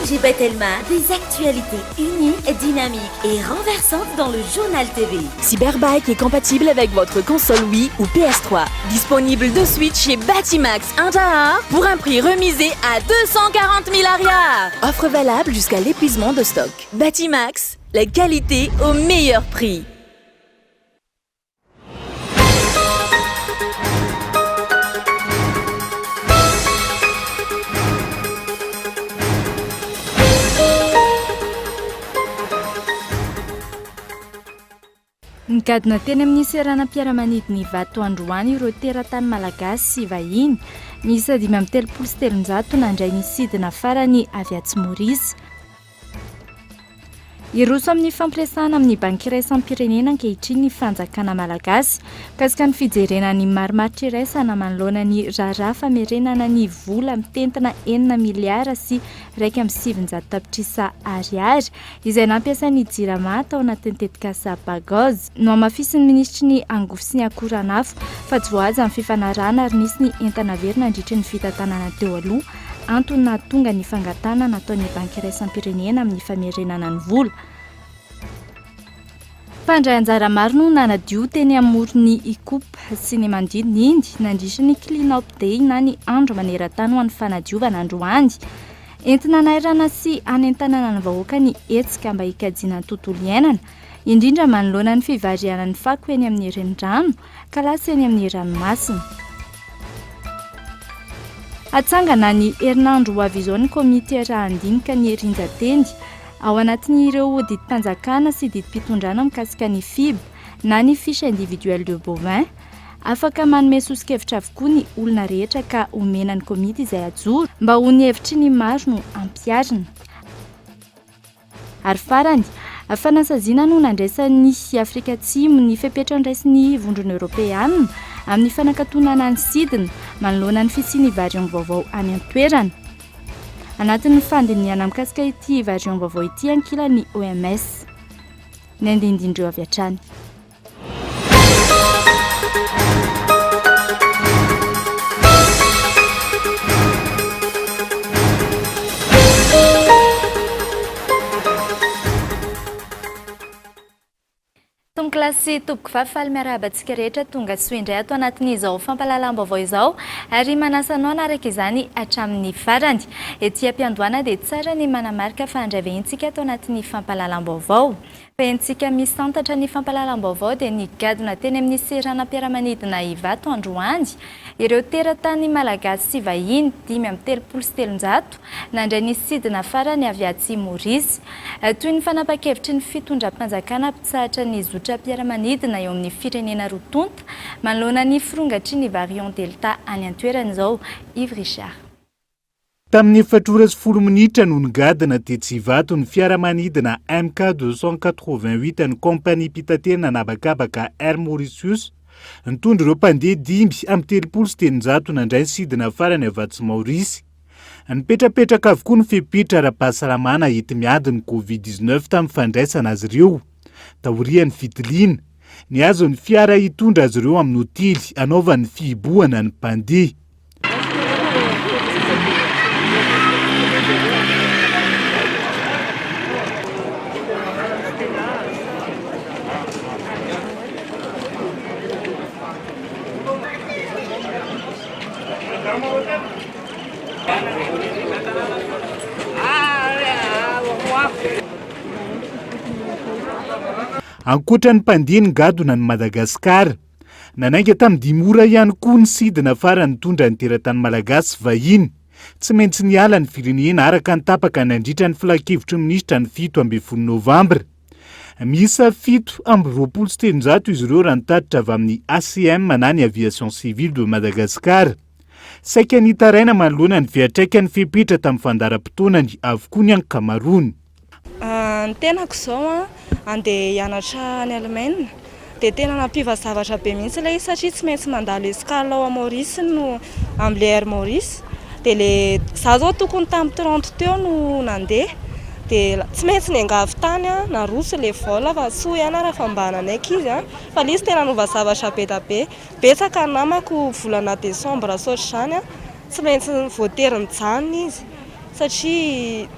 FG Batelma, des actualités uniques, dynamiques et renversantes dans le Journal TV. Cyberbike est compatible avec votre console Wii ou PS3. Disponible de suite chez Batimax Andraharo pour un prix remisé à 240 000 ariary. Offre valable jusqu'à l'épuisement de stock. Batimax, la qualité au meilleur prix. Nigadona teny amin'ny seranam-piaramanidina Ivato androany ireo teratany malagasy sy vahiny miisa 335 nandray ny sidina farany avy atsy Maurice. Hiroso amin'ny fampiresahana amin'ny Banky iraisam-pirenena ankehitriny ny fanjakana malagasy mikasika ny fijerena ny marimaritra iraisana manoloana ny raharaha famerenana ny vola mitentina enina miliara sy 901 tapitrisa ariary izay nampiasain'ny Jirama tao anatin'ny tetikasa Bagoz. Nohamafisin'ny minisitry ny angovo sy ny akoranafo fa tsy voahaja ny fifanarahana ary nisy ny entana very nandritry ny fitantanana teo aloha antony nahatonga ny fangatahana nataon'ny Banky iraisam-pirenena amin'ny famerenana ny vola. Mpandray anjara maro no nanadio teny amoron'ny Ikopa sy ny manodidina iny nandritra ny Clean Up Day na ny andro maneran-tany ho an'ny fanadiovana androany. Entina hanairana sy hanentanana ny vahoaka ny hetsika mba hikajiana ny tontolo iainana, indrindra manoloana ny fivarianan'ny fako eny amin'ny renirano ka lasa eny amin'ny ranomasina. Hatsangana ny herinandro ho avy izao ny komity iaraha-handinika ny rindranteny ao anatin'ireo didim-panjakana sy didim-pitondrana mikasika ny FIB na ny Fiche Individuelle de Bovin. Afaka manome soso-kevitra avokoa ny olona rehetra ka omena ny komity izay hajoro mba ho ny hevitry ny maro no hampiharina. Ary farany, fanasaziana no nandraisan'ny Afrika Atsimo ny fepetra noraisin'ny Vondrona Eoropeana amin'ny fanakatonana ny sidina manoloana ny fisian'ny variant vaovao any an-toerana. Anatin'ny fandinihana mikasika ity variant vaovao ity ankilan'ny OMS. Ny andinindin'ireo avy hatrany. Tompokolahy sy tompokovavy, faly miarahaba antsika rehetra tonga soa indray ato anatin'izao fampahalalam-baovao izao ary manasa anao hanaraka izany hatramin'ny farany. Ety am-piandohana dia tsara ny manamarika fa handray vahintsika ato anatin'ny fampahalalam-baovao. Fentsika misantatra ny fampahalalam-baovao dia nigadona teny amin'ny seranam-piaramanidina Ivato androany ireo teratany malagasy sy vahiny 335 nandray ny sidina farany avy atsy Maorisy. Toy ny fanapan-kevitry ny fitondram-panjakana hampitsahatra ny zotram-piaramanidina eo amin'ny firenena roa tonta manoloana ny firongatry ny variant Delta any an-toerana izao Yves Richard. Tamin'ny efatra ora sy folo minitra no nigadona tetsy Ivato ny fiaramanidina MK 288 an'ny kaompaniam-pitaterana an'habakabaka Air Mauritius, nitondra ireo mpandeha 335 nandray ny sidina farany avy atsy Maorisy. Nipetrapetraka avokoa ny fepetra ara-pahasalamana enti-miady ny Covid 19 tamin'ny fandraisana azy ireo. Taorian'ny fitiliana, nihazo ny fiara hitondra azy ireo amin'ny hotely hanaovany fihibohana ny mpandeha. Ankoatra ny mpandeha nigadona an'i Madagasikara, Nanainga tamin'ny dimy ora ihany koa ny sidina farany nitondra ny teratany malagasy sy vahiny. Tsy maintsy niala ny firenena araka ny tapaka nandritra ny filankevitry ny minisitra ny 17 novambra. Miisa 327 izy ireo raha ny tatitra avy amin'ny ACM na ny Aviation Civile de Madagascar. Saika nitaraina manoloana ny fiantraikan'ny fepetra tamin'ny fandaharam-potoanany avokoa ny ankamaroany. Ny tenako izao an, andeha hianatra any Allemagne, dia tena nampiova zavatra be mihitsy ilay izy satria tsy maintsy mandalo escale ao Maurice no amin'ilay Air Maurice, dia ilay izaho izao tokony tamin'ny trente teo no nandeha, dia tsy maintsy niangavy tany aho, naroso ilay vol fa soa ihany ary fa mba nanaiky izy an, fa ilay izy tena nanova zavatra be dia be, betsaka ny namako volana desambra sy ohatr'izany an, tsy maintsy voatery nijanona izy. satria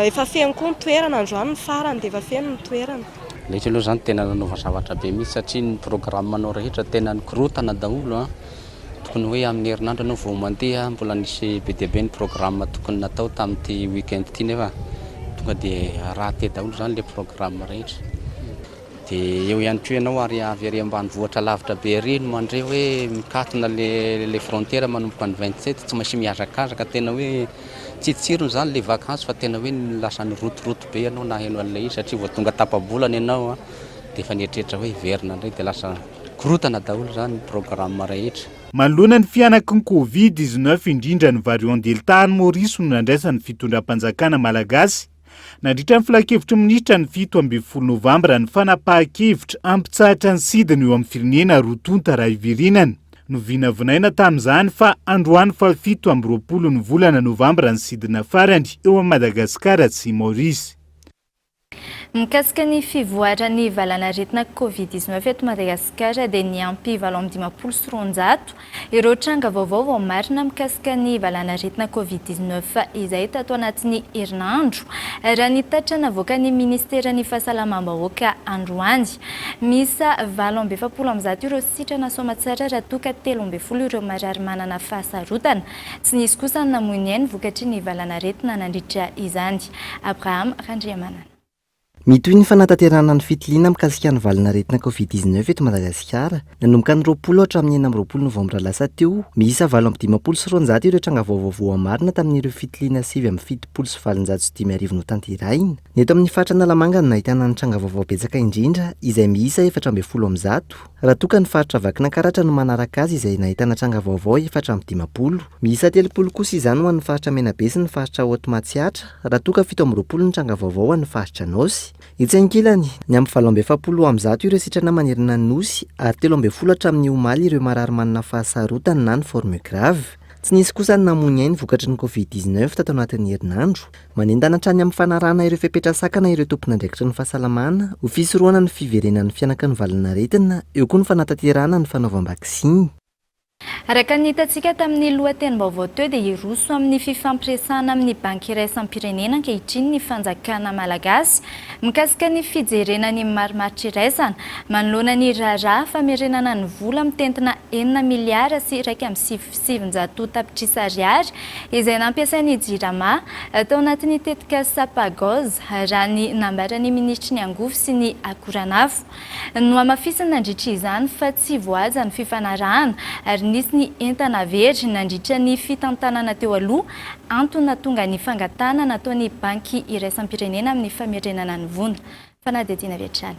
efa feno koa ny toerana androany ny farany dia efa feno ny toerana. Ilay izy aloha izany tena nanova zavatra be mihitsy satria ny programme-nao rehetra tena nikorotana daholo an. Tokony hoe amin'ny herinandro ianao vao mandeha, mbola nisy be dia be ny programme tokony natao tamin'ity week-end ity nefa tonga dia raté daholo izany ilay programme rehetra. Dia eo ihany koa ianao ary avy ary ambanivohitra lavitra be ary no mandre hoe mikatona le le frontière manomboka ny 27, tsy maintsy mihazakazaka, tena hoe tsy tsirony izany le vakansy fa tena hoe lasa nirotoroto be ianao naheno an'ilay izy satria vao tonga tapa-bolana ianao an, dia efa nieritreritra hoe hiverina indray dia lasa korotana daholo izany ny programme rehetra. Manoloana ny fihanaky ny Covid 19 indrindra ny variant Delta any Maurice no nandraisan'ny fitondram-panjakana malagasy Nandritra ny filankevitry ny minisitra ny 17 novambra ny fanapahan-kevitra hampitsahatra ny sidina eo amin'ny firenena roa tonta raha hiverenana. Novinavinaina tamin'izany fa androany faha 27 ny volana novambra ny sidina farany eo amin'i Madagasikara sy Maorisy. Mikasika ny fivoaran'ny valanaretina Covid 19 eto Madagasikara dia niampy 258 Ireo tranga vaovao voamarina mikasika ny valanaretina Covid 19 izay tato anatin'ny herinandro, raha ny tatitra navoakan'ny ministeran'ny Fahasalamam-bahoaka androany. Miisa 148 ireo sitrana soamatsara raha toa ka 13 ireo marary manana fahasarotana. Tsy nisy kosa ny namoy ny ainy vokatry ny valanaretina nandritra izany. Abraham Randriamanana. Mitohy ny fanatanterahana ny fitiliana mikasika ny valanaretina Covid 19 eto Madagasikara. Nanomboka ny 20 hatramin'ny 26 novambra lasa teo, miisa 258 ireo tranga vaovao voamarina tamin'ireo fitiliana 879 notanterahina. Ny eto amin'ny faritra Analamanga no nahitana ny tranga vaovao betsaka indrindra izay miisa 114. Raha toa ka ny faritra Vakinankaratra no manaraka azy izay nahitana tranga vaovao 54. Miisa 30 kosa izany ho an'ny faritra Menabe sy ny faritra Haute Matsiatra. raha toa ka 27 ny tranga vaovao ho an'ny faritra Anôsy. Etsy ankilany, niampy 148 ireo sitrana manerana ny Nosy ary 13 hatramin'ny omaly ireo marary manana fahasarotana na ny forme grave. Tsy nisy kosa ny namoy ny ainy vokatry ny Covid 19 tato anatin'ny herinandro. Manentana hatrany amin'ny fanarahana ireo fepetra sakana ireo tompon'andraikitry ny fahasalamana ho fisorohana ny fiverenan'ny fihanaky ny valanaretina, eo koa ny fanatanterahana ny fanaovam-baksiny. Araka ny hitantsika tamin'ny lohatenim-baovao teo dia hiroso amin'ny fifampiresahana amin'ny Banky iraisam-pirenena ankehitriny ny fanjakana malagasy mikasika ny fijerena ny marimaritra iraisana manoloana ny raharaha famerenana ny vola mitentina enina miliara sy 991 tapitrisa ariary izay nampiasain'ny Jirama tao anatin'ny tetikasa Pagoz raha ny nambaran'ny minisitry ny angovo sy ny akoranafo. Nohamafisiny nandritra izany fa tsy voahaja ny fifanarahana ary nisy ny entana very nandritra ny fitantanana teo aloha, antony nahatonga ny fangatahana nataon'ny Banky iraisam-pirenena amin'ny famerenana ny vola. Fanadihadiana avy hatrany.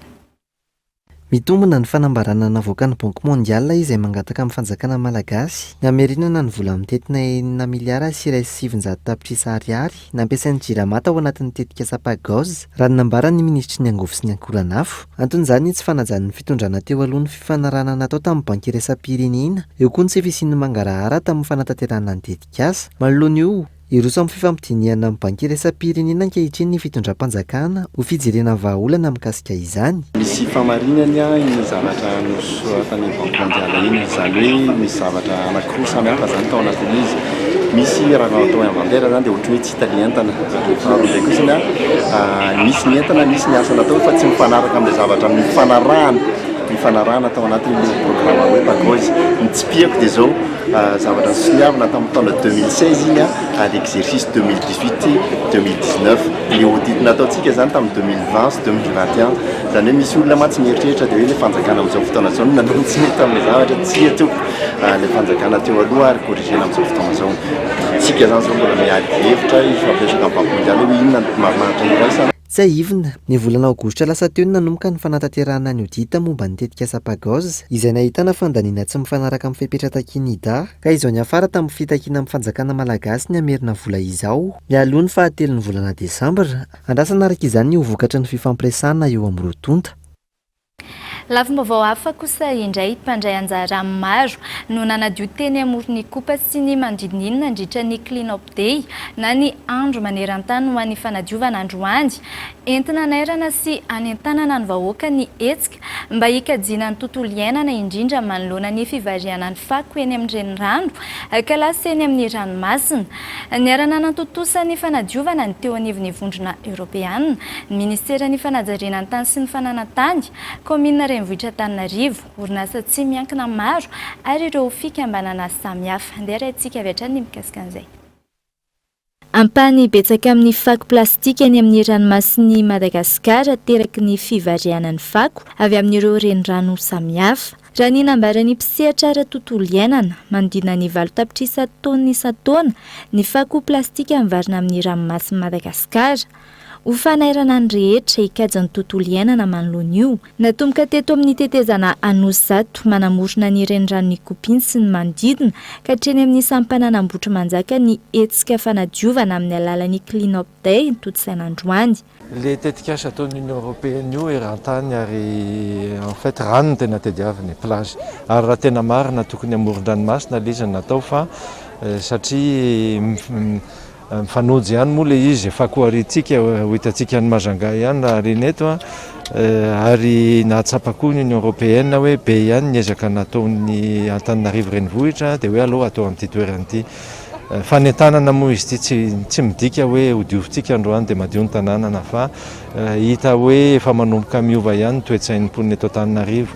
Mitombina ny fanambarana navoakan'ny Banque Mondiale izay mangataka amin'ny fanjakana malagasy ny hamerenana ny vola mitentina enina miliara sy 901 tapitrisa ariary nampiasain'ny Jirama tao anatin'ny tetikasa Pagoz, raha ny nambaran'ny minisitry ny Angovo sy ny Akoranafo. Anton'izany ny tsy fanajan'ny fitondrana teo aloha ny fifanarahana natao tamin'ny Banky Iraisam-pirenena, eo koa ny tsy fisian'ny mangarahara tamin'ny fanatanterahana ny tetikasa. Manoloana io, hiroso amin'ny fifampidinihana amin'ny Banky Iraisam-pirenena ankehitriny ny fitondram-panjakana ho fijerena vahaolana mikasika izany. Misy fahamarinany iny zavatra nosoratan'ny Banque Mondiale iny, izany hoe misy zavatra anankiroa samy hafa izany tao anatin'izy. Misy raha vao atao inventaire izany dia ohatran'ny hoe tsy hita ilay entana. Ary faharoa indray kosa misy ny entana, misy ny asa natao fa tsy mifanaraka amin'ilay zavatra nifanarahana, nifanarahana tao anatin'ilay programme hoe PAGOZ. Ny tsipihako dia izao, zavatra nosoniavina tamin'ny taona 2016 iny ary exercice 2018, 2019. Ny audit nataontsika izany tamin'ny 2020 sy 2021. Izany hoe misy olona mantsy mieritreritra dia hoe ilay fanjakana amin'izao fotoana izao no nanao ny tsy mety tamin'ilay zavatra. Tsia tompoko, ilay fanjakana teo aloha ary corriger-na amin'izao fotoana izao. Isika izany izao mbola miady hevitra hifampiresaka amin'ny Banky Mondiale hoe inona no marimaritra iraisana. Tsiahivina, ny volana aogositra lasa teo no nanomboka ny fanatanterahana ny audit momba ny tetikasa Pagoz, izay nahitana fandaniana tsy mifanaraka amin'ny fepetra takian'ny IDA, ka izao niafara tamin'ny fitakiana amin'ny fanjakana malagasy ny hamerina vola izao, mialoha ny fahatelon'ny volana desambra. Andrasana araka izany ny ho vokatry ny fifampiresahana eo amin'ny roa tonta. Lafim-baovao hafa kosa indray, mpandray anjara maro no nanadio teny amoron'Ikopa sy ny manodidina iny nandritra ny Clean Up Day na ny andro maneran-tany ho an'ny fanadiovana androany. Entina hanairana sy hanentanana ny vahoaka ny hetsika mba hikajiana ny tontolo iainana indrindra manoloana ny fivarianan'ny fako eny amin'ny renirano ka lasa eny amin'ny ranomasina. Niara-nanatontosa ny fanadiovana ny teo anivon'ny Vondrona Eoropeana, ny Ministeran'ny Fanajariana ny tany sy ny fananan-tany, Kaominina Renivohitr'Antananarivo, orinasa tsy miankina maro ary ireo fikambanana samihafa. Andeha arahintsika avy hatrany ny mikasika an'izay. Ampahany betsaka amin'ny fako plastika eny amin'ny ranomasin'i Madagasikara ateraky ny fivarianan'ny fako avy amin'ireo renirano samihafa. Raha ny nambaran'ny mpisehatra ara-tontolo iainana, manodidina ny 8 tapitrisa taonina isan-taona ny fako plastika mivarina amin'ny ranomasin'i Madagasikara. Ho fanairana ny rehetra hikajy ny tontolo iainana manoloana io, natomboka teto amin'ny tetezana Anosizato manamorona ny reniranon'Ikompiny sy ny manodidina ka hatreny amin'ny sampanan'Ambohitrimanjaka ny hetsika fanadiovana amin'ny alalan'ny Clean Up Day notontosaina androany. Le tetikasa ataon'ny Union Européenne io eran-tany ary en fait rano no tena tediaviny, plage. Ary raha tena marina tokony amoron-dranomasina le izy no natao fa satria mifanojo ihany moa le izy fako ariantsika ho hitantsika any Majunga ihany raha ariana eto a ary nahatsapa koa ny Union Européenne hoe be ihany ny ezaka nataon'ny Antananarivo renivohitra dia hoe aloha atao amin'ity toerana ity. Fanentanana moa izy ity tsy tsy midika hoe hodiovintsika androany dia madio ny tanànana fa hita hoe efa manomboka miova ihany ny toe-tsain'ny mponina eto Antananarivo.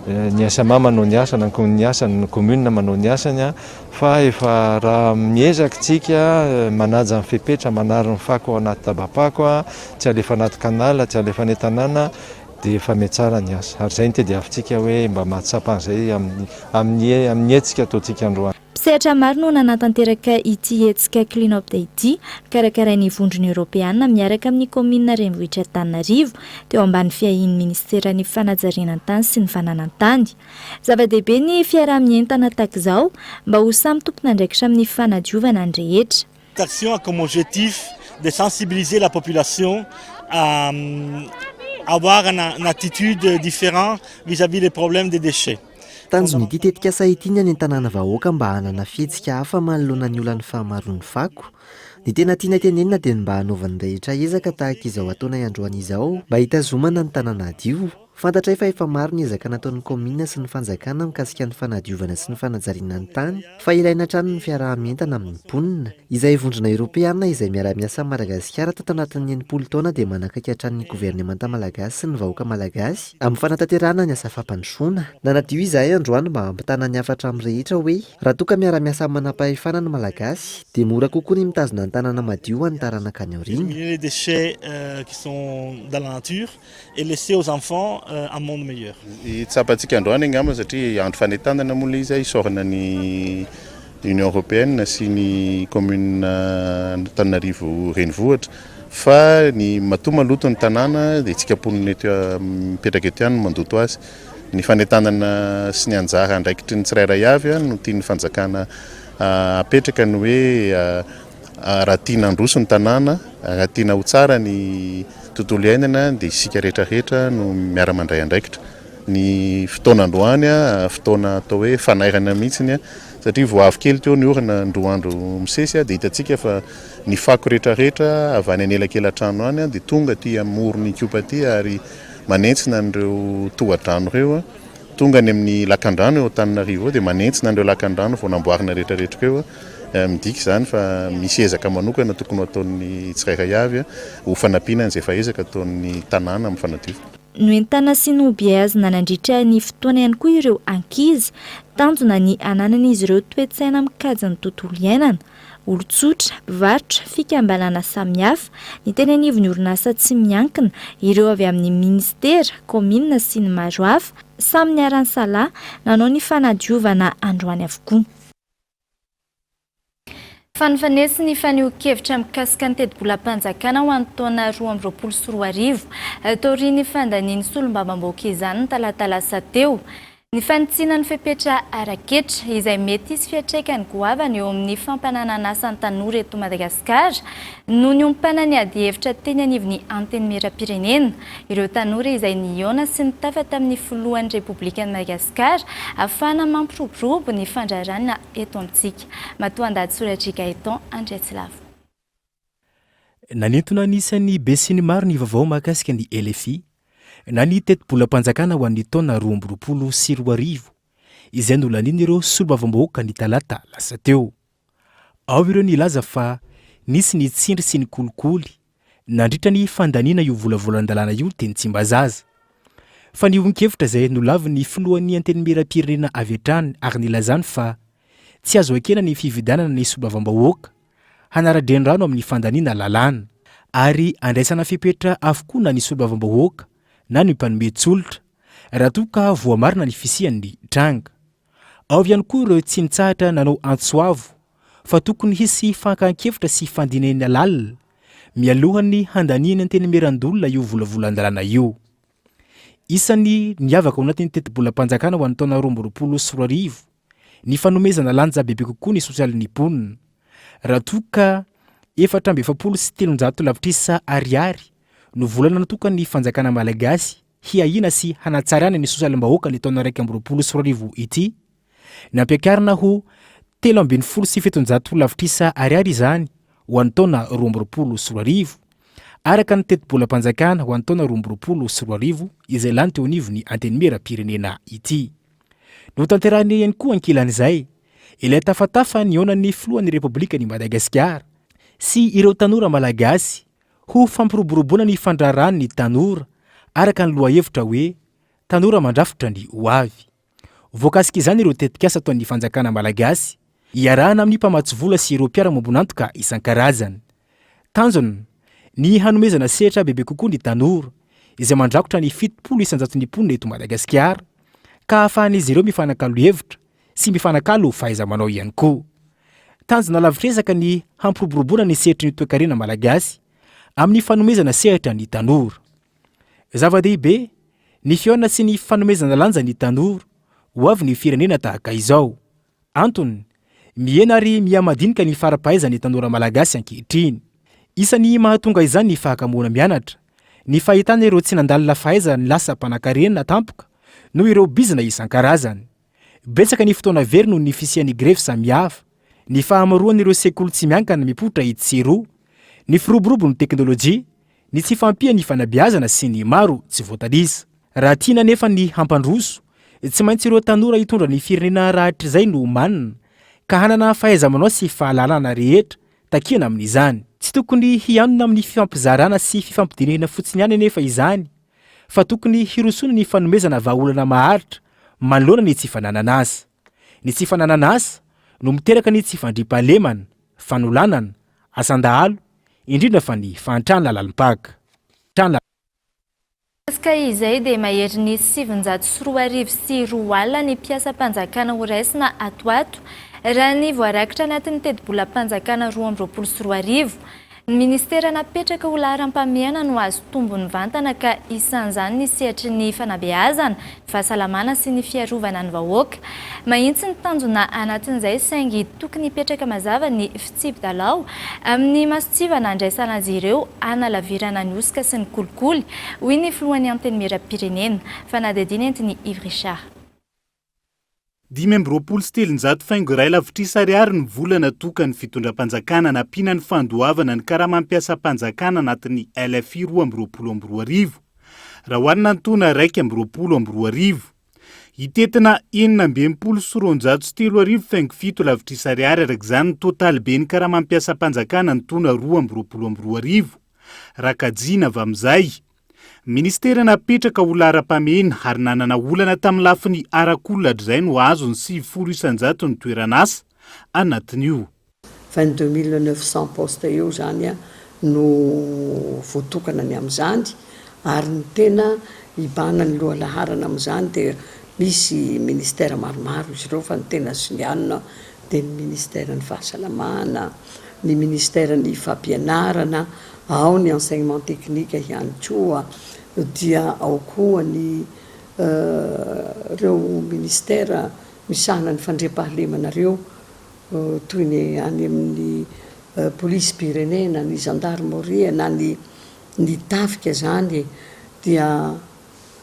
Ny SMA manao ny asany, ny asany, ny commune manao ny asany fa efa raha miezaka tsika manaja ny fepetra, manary ny fako ao anaty dabam-pako, tsy alefa anaty canal, tsy alefa any an-tanàna dia efa mihatsara ny asa. Ary izay no tediavintsika hoe mba mahatsapa an'izay amin'ny amin'ny amin'ny hetsika ataontsika androany. Mpisehatra maro no nanatanteraka ity hetsika Clean Up Day ity, karakarain'ny Vondrona Eoropeana miaraka amin'ny kaominina renivohitr'Antananarivo, teo ambany fiahian'ny minisiteran'ny Fanajariana ny tany sy ny fananan-tany. Zava-dehibe ny fiaraha-mientana tahaka izao mba ho samy tompon'andraikitra amin'ny fanadiovana ny rehetra. Cette action a comme objectif de sensibiliser la population à avoir une attitude différente vis-à-vis des problèmes des déchets. Tanjon'ity tetikasa ity ny hanentanana vahoaka mba hanana fihetsika hafa manoloana ny olan'ny fahamaroan'ny fako. Ny tena tiana tenenina dia ny mba hanaovan'ny rehetra ezaka tahaka izao ataonay androany izao mba hitazomana ny tanàna hadio. Fantatray fa efa maro ny ezaka nataon'ny kaominina sy ny fanjakana mikasika ny fanadiovana sy ny fanajariana ny tany fa ilaina hatrany ny fiaraha-mientana amin'ny mponina. Izahay vondrona eoropeana izay miara-miasa amin'i Madagasikara tato anatin'ny 60 taona dia manakaiky hatrany ny governemanta malagasy sy ny vahoaka malagasy amin'ny fanatanterahana ny asa fampandrosoana. Nanadio izahay androany mba hampitana ny hafatra amin'ny rehetra hoe raha toa ka miara-miasa amin'ny manampahefana ny malagasy dia mora kokoa ny mitazona ny tanàna madio ho an'ny taranaka any aoriana. Éliminer les déchets qui sont dans la nature et laisser aux enfants un monde meilleur. Tsapantsika androany angamba satria andro fanentanana moa ilay izy isaorana ny Union Européenne sy ny commune Antananarivo renivohitra fa ny matoa maloto ny tanàna dia tsika mponina eto mipetraka eto ihany no mandoto azy. Ny fanentanana sy ny anjara andraikitry ny tsirairay avy no tian'ny fanjakana apetraka ny hoe raha tiana handroso ny tanàna, raha tiana ho tsara ny tontolo iainana dia isika rehetrarehetra no miara-mandray andraikitra. Ny fotoana androany, fotoana atao hoe fanairana mihitsy satria vao avy kely teo ny orana ny 2 andro misesy dia hitantsika fa ny fako rehetrarehetra avy any anelakelan-trano any dia tonga aty amoron'Ikopa aty ary manentsina an'ireo tohadrano ireo. Tonga any amin'ny lakandrano eo Antananarivo eo dia manentsina an'ireo lakandrano vao namboarina rehetrarehetra ireo. Midika izany fa misy ezaka manokana tokony ho ataon'ny tsirairay avy ho fanampiana an'izay efa ezaka ataon'ny tanàna amin'ny fanadiovana. Noentanina sy nobeazina nandritra ny fotoana ihany koa ireo ankizy. Tanjona ny hananan'izy ireo toe-tsaina mikajy ny tontolo iainana. Olon-tsotra, mpivarotra, fikambanana samihafa, ny teny anivon'ny orinasa tsy miankina, ireo avy amin'ny minisitera, kaominina sy ny maro hafa, samy niara-nisalahy nanao ny fanadiovana androany avokoa. Fanifanesy ny fanehoan-kevitra mikasika ny tetibolam-panjakana ho an'ny taona 2022, taorian'ny fandanian'ny solombavambahoaka izany ny talata lasa teo. Ny fanitsiana ny fepetra ara-ketra, izay mety hisy fiantraikany goavana eo amin'ny fampananan'asa ny tanora eto Madagasikara, no niompanan'ny adihevitra teny anivon'ny Antenimierampirenena. Ireo tanora izay nihaona sy nitafa tamin'ny filohan'ny Repoblikan'i Madagasikara ahafahana mampiroborobo ny fandraharahana eto amintsika. Matoandahatsoratr'i Gaëtan Andriatsilavo. Nanintona ny isan'ny besinimaro ny vaovao mahakasika ny LFI na ny tetibolam-panjakana ho an'ny taona 2022 izay nolanian'ireo solombavambahoaka ny talata lasa teo. Ao ireo nilaza fa nisy ny tsindry sy ny kolikoly nandritra ny fandaniana io volavolan-dalàna io teny Tsimbazaza. Fanehoan-kevitra izay nolavin'ny filohan'ny Antenimierampirenena avy hatrany ary nilazany fa tsy azo ekena ny fividianana ny solombavambahoaka hanara-drenirano amin'ny fandaniana lalàna, ary andraisana fepetra avokoa na ny solombavambahoaka na ny mpanome tsolotra, raha toa ka voamarina ny fisian'ny tranga. Ao ihany koa ireo tsy nitsahatra nanao antso avo fa tokony hisy fankan-kevitra sy fandinihana lalina mialohan'ny handanian'ny Antenimierandoholona io volavolan-dalàna io. Isan'ny niavaka ao anatin'ny tetibolam-panjakana ho an'ny taona 2022 ny fanomezana lanja bebe kokoa ny sosialin'ny mponina, raha toa ka 344 lavitrisa ariary no vola natokan'ny fanjakana malagasy hiahiana sy hanatsarana ny sosialim-bahoaka ny taona 2021 ity, nampiakarina ho 713 lavitrisa ariary izany ho an'ny taona 2022, araka ny tetibolam-panjakana ho an'ny taona 2022 izay lany teo anivon'ny Antenimierampirenena ity. Notanterahina ihany koa ankilan'izay, ilay tafatafa nihaonan'ny filohan'ny Repoblikan'i Madagasikara sy ireo tanora malagasy ho fampiroboroboana ny fandraharahan'ny tanora, araka ny lohahevitra hoe Tanora mandrafitra ny ho avy. Voakasik'izany ireo tetikasa ataon'ny fanjakana malagasy, iarahana amin'ny mpamatsy vola sy ireo mpiara-miombon'antoka isan-karazany. Tanjona, ny hanomezana sehatra bebe kokoa ny tanora, izay mandrakotra ny 70 isan-jaton'ny mponina eto Madagasikara, ka ahafahan'izy ireo mifanakalo hevitra sy mifanakalo fahaiza-manao ihany koa. Tanjona lavitr'ezaka ny hampiroboroboana ny sehatry ny toekarena malagasy amin'ny fanomezana sehatra ny tanora. Zava-dehibe ny fihaonana sy ny fanomezana lanja ny tanora ho avin'ny firenena tahaka izao. Antony, mihena ary miha-madinika ny fari-pahaizan'ny tanora malagasy ankehitriny. Isan'ny mahatonga izany ny fahakamoana mianatra, ny fahitana ireo tsy nandalina fahaizana lasa mpanankarena tampoka noho ireo bizina isan-karazany. Betsaka ny fotoana very noho ny fisian'ny grevy samihafa, ny fahamaroan'ireo sekoly tsy miankina mipoitra etsy sy eroa, ny firoborobon'ny teknolojia, ny tsy fahampian'ny fanabeazana sy ny maro tsy voatanisa. Raha tiana anefa ny hampandroso, tsy maintsy ireo tanora hitondra ny firenena rahatrizay no omanina, ka hanana fahaiza-manao sy fahalalana rehetra takiana amin'izany. Tsy tokony hianona amin'ny fifampizarana sy fifampidinihana fotsiny ihany anefa izany, fa tokony hirosoana ny fanomezana vahaolana maharitra manoloana ny tsy fananana asa. Ny tsy fananana asa no miteraka ny tsy fandriampahalemana, fanolanana, asan-dahalo, indrindra fa ny fahantrana lalim-paka. Mikasika izay dia maherin'ny 2009 ny mpiasam-panjakana horaisina ato ho ato, raha ny voarakitra anatin'ny tetibolam-panjakana 2022. Ny minisitera napetraka ho laharam-pahamehana no azo tombony mivantana ka isan'izany ny sehatry ny fanabeazana, ny fahasalamana sy ny fiarovana ny vahoaka. Mahitsy ny tanjona anatin'izay saingy tokony hipetraka mazava ny fitsipi-dalao amin'ny mason-tsivana handraisana azy ireo hanalavirana ny hosoka sy ny kolikoly, hoy ny filohan'ny Antenimierampirenena. Fanadihadiana entin'i Yves Richard. 325 faingo iray lavitrisa ariary ny vola natokan'ny fitondram-panjakana nampiana ny fandoavana ny karamam piasam-panjakana anatin'ny LFI 2022 raha oharina ny taona 2021. Hitentina 266 faingo fito lavitrisa ariary araka izany ny totaliben'ny karamam piasam-panjakana ny taona 2022 raha kajiana avy amin'izay. Minisitera napetraka ho laharam-pahamehana ary nanana olana tamin'ny lafiny arak'olona hatrizay no azo ny 90 isan-jaton'ny toeran'asa anatin'io. 22 900 postes eo izany no voatokana ny amin'izany ary ny tena hibahana ny lohalaharana amin'izany dia misy ministera maromaro izy ireo fa ny tena singanina dia ny ministeran'ny fahasalamana, ny ministeran'ny fampianarana, ao ny enseignement technique ihany koa, dia ao koa ny. Ireo ministera misahana ny fandriampahalemana ireo toy ny any amin'ny polisim-pirenena, ny zandarimoria na ny ny tafika izany dia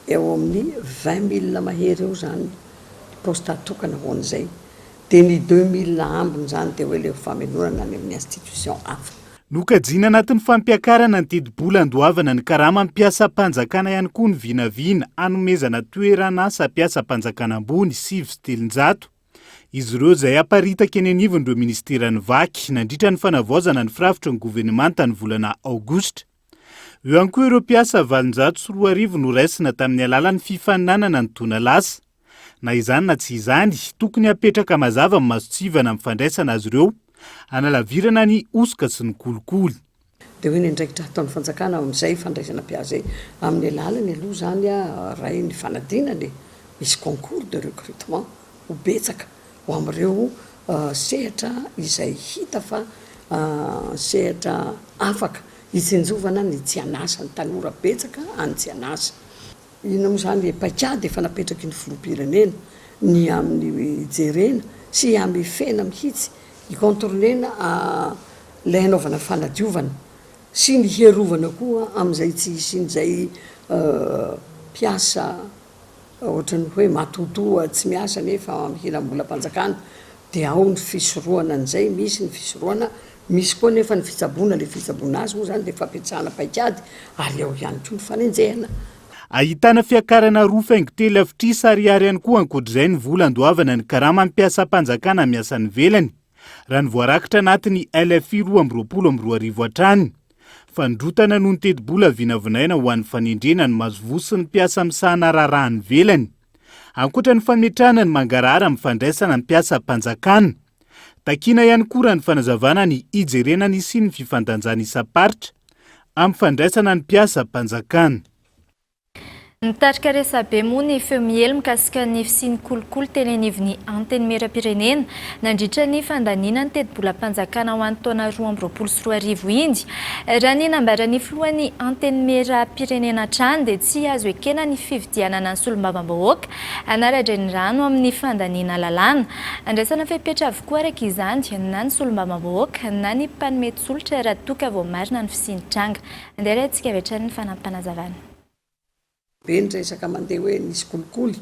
eo amin'ny 20 mille mahery eo izany ny poste atokana ho an'izay. Dia ny 2000 ambiny izany dia hoe ilay famenoana any amin'ny institution hafa. Nokajiana anatin'ny fampiakarana ny tetibola andoavana ny karaman'ny mpiasam-panjakana ihany koa ny vinavina hanomezana toeran'asa mpiasam-panjakana ambony 309 izy ireo izay haparitaka eny anivon'ireo minisiteran'ny vaky nandritra ny fanavaozana ny firafitry ny governemanta ny volana aogositra. Eo ihany koa ireo mpiasa 2800 noraisina tamin'ny alalan'ny fifaninanana ny taona lasa. Na izany na tsy izany, tokony hapetraka mazava ny mason-tsivana amin'ny fandraisana azy ireo, hanalavirana ny hosoka sy ny kolikoly. Dia hoe ny andraikitra ataon'ny fanjakana amin'izay fandraisana mpiasa izay, amin'ny alalany aloha izany ray ny fanadinana e, misy concours de recrutement ho betsaka ho amin'ireo sehatra izay hita fa sehatra afaka hitsinjovana ny tsy an'asa, ny tanora betsaka any tsy an'asa. Inona moa izany e, paikady efa napetraky ny filoham-pirenena ny amin'ny hijerena sy hamefena mihitsy, hi-contrôler-na ilay hanaovana fanadiovana sy ny hiarovana koa amin'izay tsy hisian'izay mpiasa ohatran'ny hoe matotoa tsy miasa nefa mihinam-bolam-panjakana dia ao ny fisorohana an'izay, misy ny fisorohana, misy koa anefa ny fitsaboana, ilay fitsaboana azy moa izany dia fampetsahana paikady ary ao ihany koa ny fanenjehana. Ahitana fiakarana roa faingo telo lavitrisa ariary ihany koa ankoatr'izay ny vola andoavana ny karaman'ny mpiasam-panjakana miasa any ivelany, raha ny voarakitra anatin'ny LFI 2022 hatrany. Fandrotana noho ny tetibola vinavinaina ho an'ny fanendrena ny masoivoho sy ny mpiasa misahana raharaha any ivelany. Ankoatra ny fametrahana ny mangarahara amin'ny fandraisana ny mpiasam-panjakana. Takiana ihany koa raha ny fanazavana ny hijerena ny hisian'ny fifandanjana isam-paritra amin'ny fandraisana ny mpiasam-panjakana. Nitarika resabe moa ny feo miely mikasika ny fisian'ny kolikoly teny anivon'ny Antenimierampirenena nandritra ny fandaniana ny tetibolam-panjakana ho an'ny taona 2022 iny. Raha ny nambaran'ny filohan'ny Antenimierampirenena hatrany dia tsy azo ekena ny fividianana ny solombavambahoaka hanara-drenirano amin'ny fandaniana lalàna. Andraisana fepetra avokoa araka izany na ny solombavambahoaka na ny mpanome tsolotra raha toa ka voamarina ny fisian'ny tranga. Andeha arahintsika avy hatrany ny fanampinazavana. Be ny resaka mandeha hoe nisy kolikoly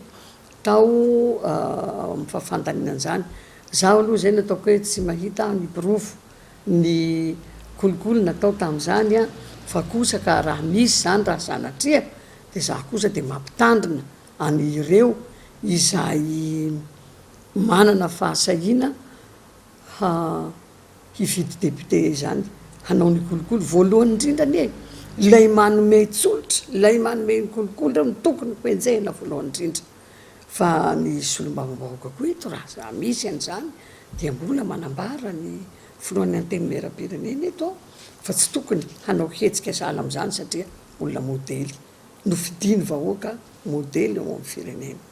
tao amin'ny fandaniana an'izany. Izaho aloha izay no ataoko hoe tsy mahita aho ny porofo ny kolikoly natao tamin'izany fa kosa ka raha misy izany raha sanatria dia izaho kosa dia mampitandrina an'ireo izay manana fahasahiana ha hifidy député izany hanao ny kolikoly, voalohany indrindra anie ilay manome tsolotra, ilay manome ny kolikoly ireo no tokony ho enjehina voalohany indrindra, fa ny solombavambahoaka koa eto raha misy an'izany dia mbola manambara ny filohan'ny antenimierampirenena eto aho fa tsy tokony hanao hetsika sahala amin'izany satria olona modely nofidian'ny vahoaka modely eo amin'ny firenena.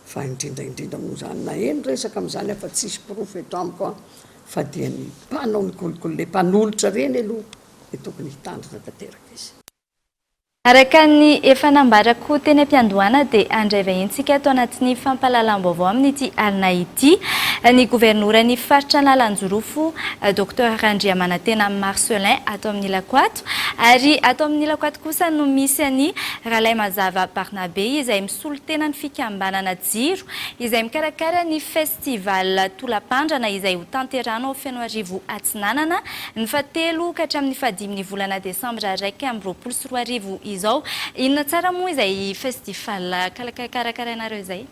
Fa indrindra indrindra moa izany naheno resaka amin'izany aho fa tsisy porofo eto amiko an, fa dia ny mpanao ny kolikoly, le mpanolotra ireny aloha dia tokony hitandrina tanteraka izy. Araka ny efa nambarako teny am-piandohana dia handray vahiny tsika ato anatin'ny fampahalalam-baovao amin'ity alina ity ny governoran'ny faritra Analanjirofo Docteur Randriamanantena Marcellin ato amin'ny Lakoato ary ato amin'ny Lakoato kosa no misy an'i Ralaimazava Barnabe izay Misolo tena ny fikambanana Jiro izay mikarakara ny Festival Tolapandrana izay ho tanterahana ao Fenoarivo Atsinanana ny fahatelo ka hatramin'ny fahadimy ny volana desambra 2021 izao. Inona tsara moa izay festival karakarainareo izay?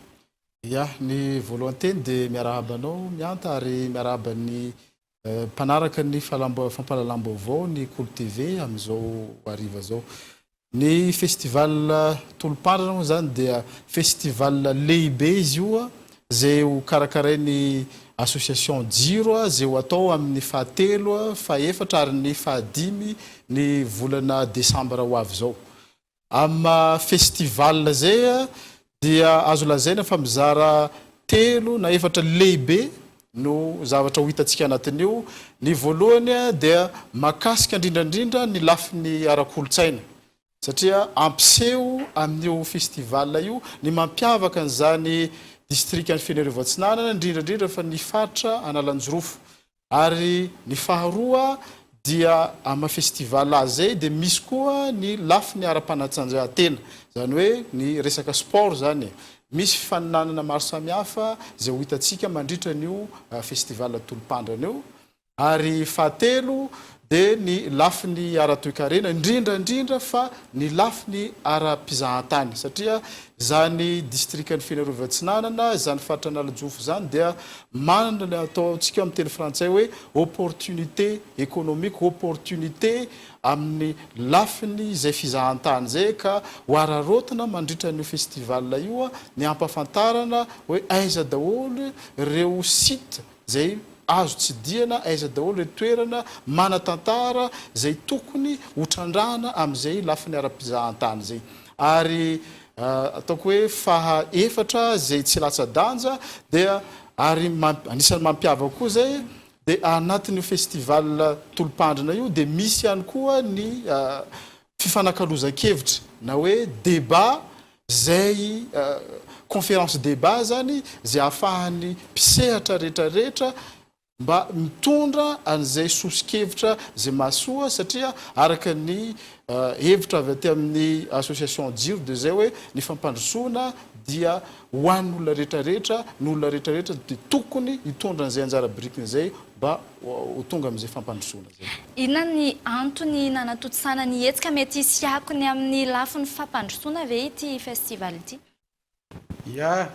Ya, ny voalohan-teny dia miarahaba anao Mianta ary miarahaba ny mpanaraka ny fampahalalam-baovao ny Kolo TV amin'izao hariva izao. Ny festival Tolomparana moa izany dia festival lehibe izy io izay ho karakarain'ny association Jiro izay ho atao amin'ny fahatelo, fahefatra ary ny fahadimy ny volana desambra ho avy izao. Amin'ny maha festival izay dia azo lazaina fa mizara telo na efatra lehibe no zavatra ho hitantsika anatin'io. Ny voalohany dia mahakasika indrindra indrindra ny lafiny ara-kolontsaina. Satria hampiseho amin'io festival io ny mampiavaka an'izany distrikan'i Fenerivo Atsinanana, indrindra indrindra fa ny faritra Analanjirofo. Ary ny faharoa dia amin'ny maha festival azy izay dia misy koa ny lafiny ara-panatanjahantena, izany hoe ny resaka sport izany e. Misy fifaninanana maro samihafa izay ho hitantsika mandritra an'io festival Tolopandrina io. Ary fahatelo dia ny lafiny ara-toekarena, indrindra indrindra fa ny lafiny ara-pizahantany, satria izany distrikan'i Fenerivo Atsinanana, izany faritra Analanjirofo izany dia manana ilay ataontsika amin'ny teny frantsay hoe opportunité économique, opportunité amin'ny lafiny izay fizahantany izay ka ho araraotina mandritra an'io festival io ny hampahafantarana hoe aiza daholo ireo sites Izay azo tsidihana, aiza daholo ireo toerana manan-tantara izay tokony ho trandrahana amin'izay lafiny ara-pizahantany izay. Ary ataoko hoe faha efatra izay tsy latsa-danja dia ary anisan'ny mampiavaka koa izay dia anatin'io festival Tolopandrina io dia misy ihany koa ny fifanakalozan-kevitra na hoe débat izay conférence débat zany izay ahafahan'ny mpisehatra rehetra rehetra mba mitondra an'izay soso-kevitra izay mahasoa satria araka ny hevitra avy aty amin'ny association jiro dia izay hoe ny fampandrosoana dia ho an'ny olona rehetra rehetra, ny olona rehetra rehetra dia tokony hitondra an'izay anjara birikiny izay mba ho tonga amin'izay fampandrosoana izay. Inona ny antony nanatontosana ny hetsika? Mety hisy akony amin'ny lafiny fampandrosoana ve ity festival ity? Ya,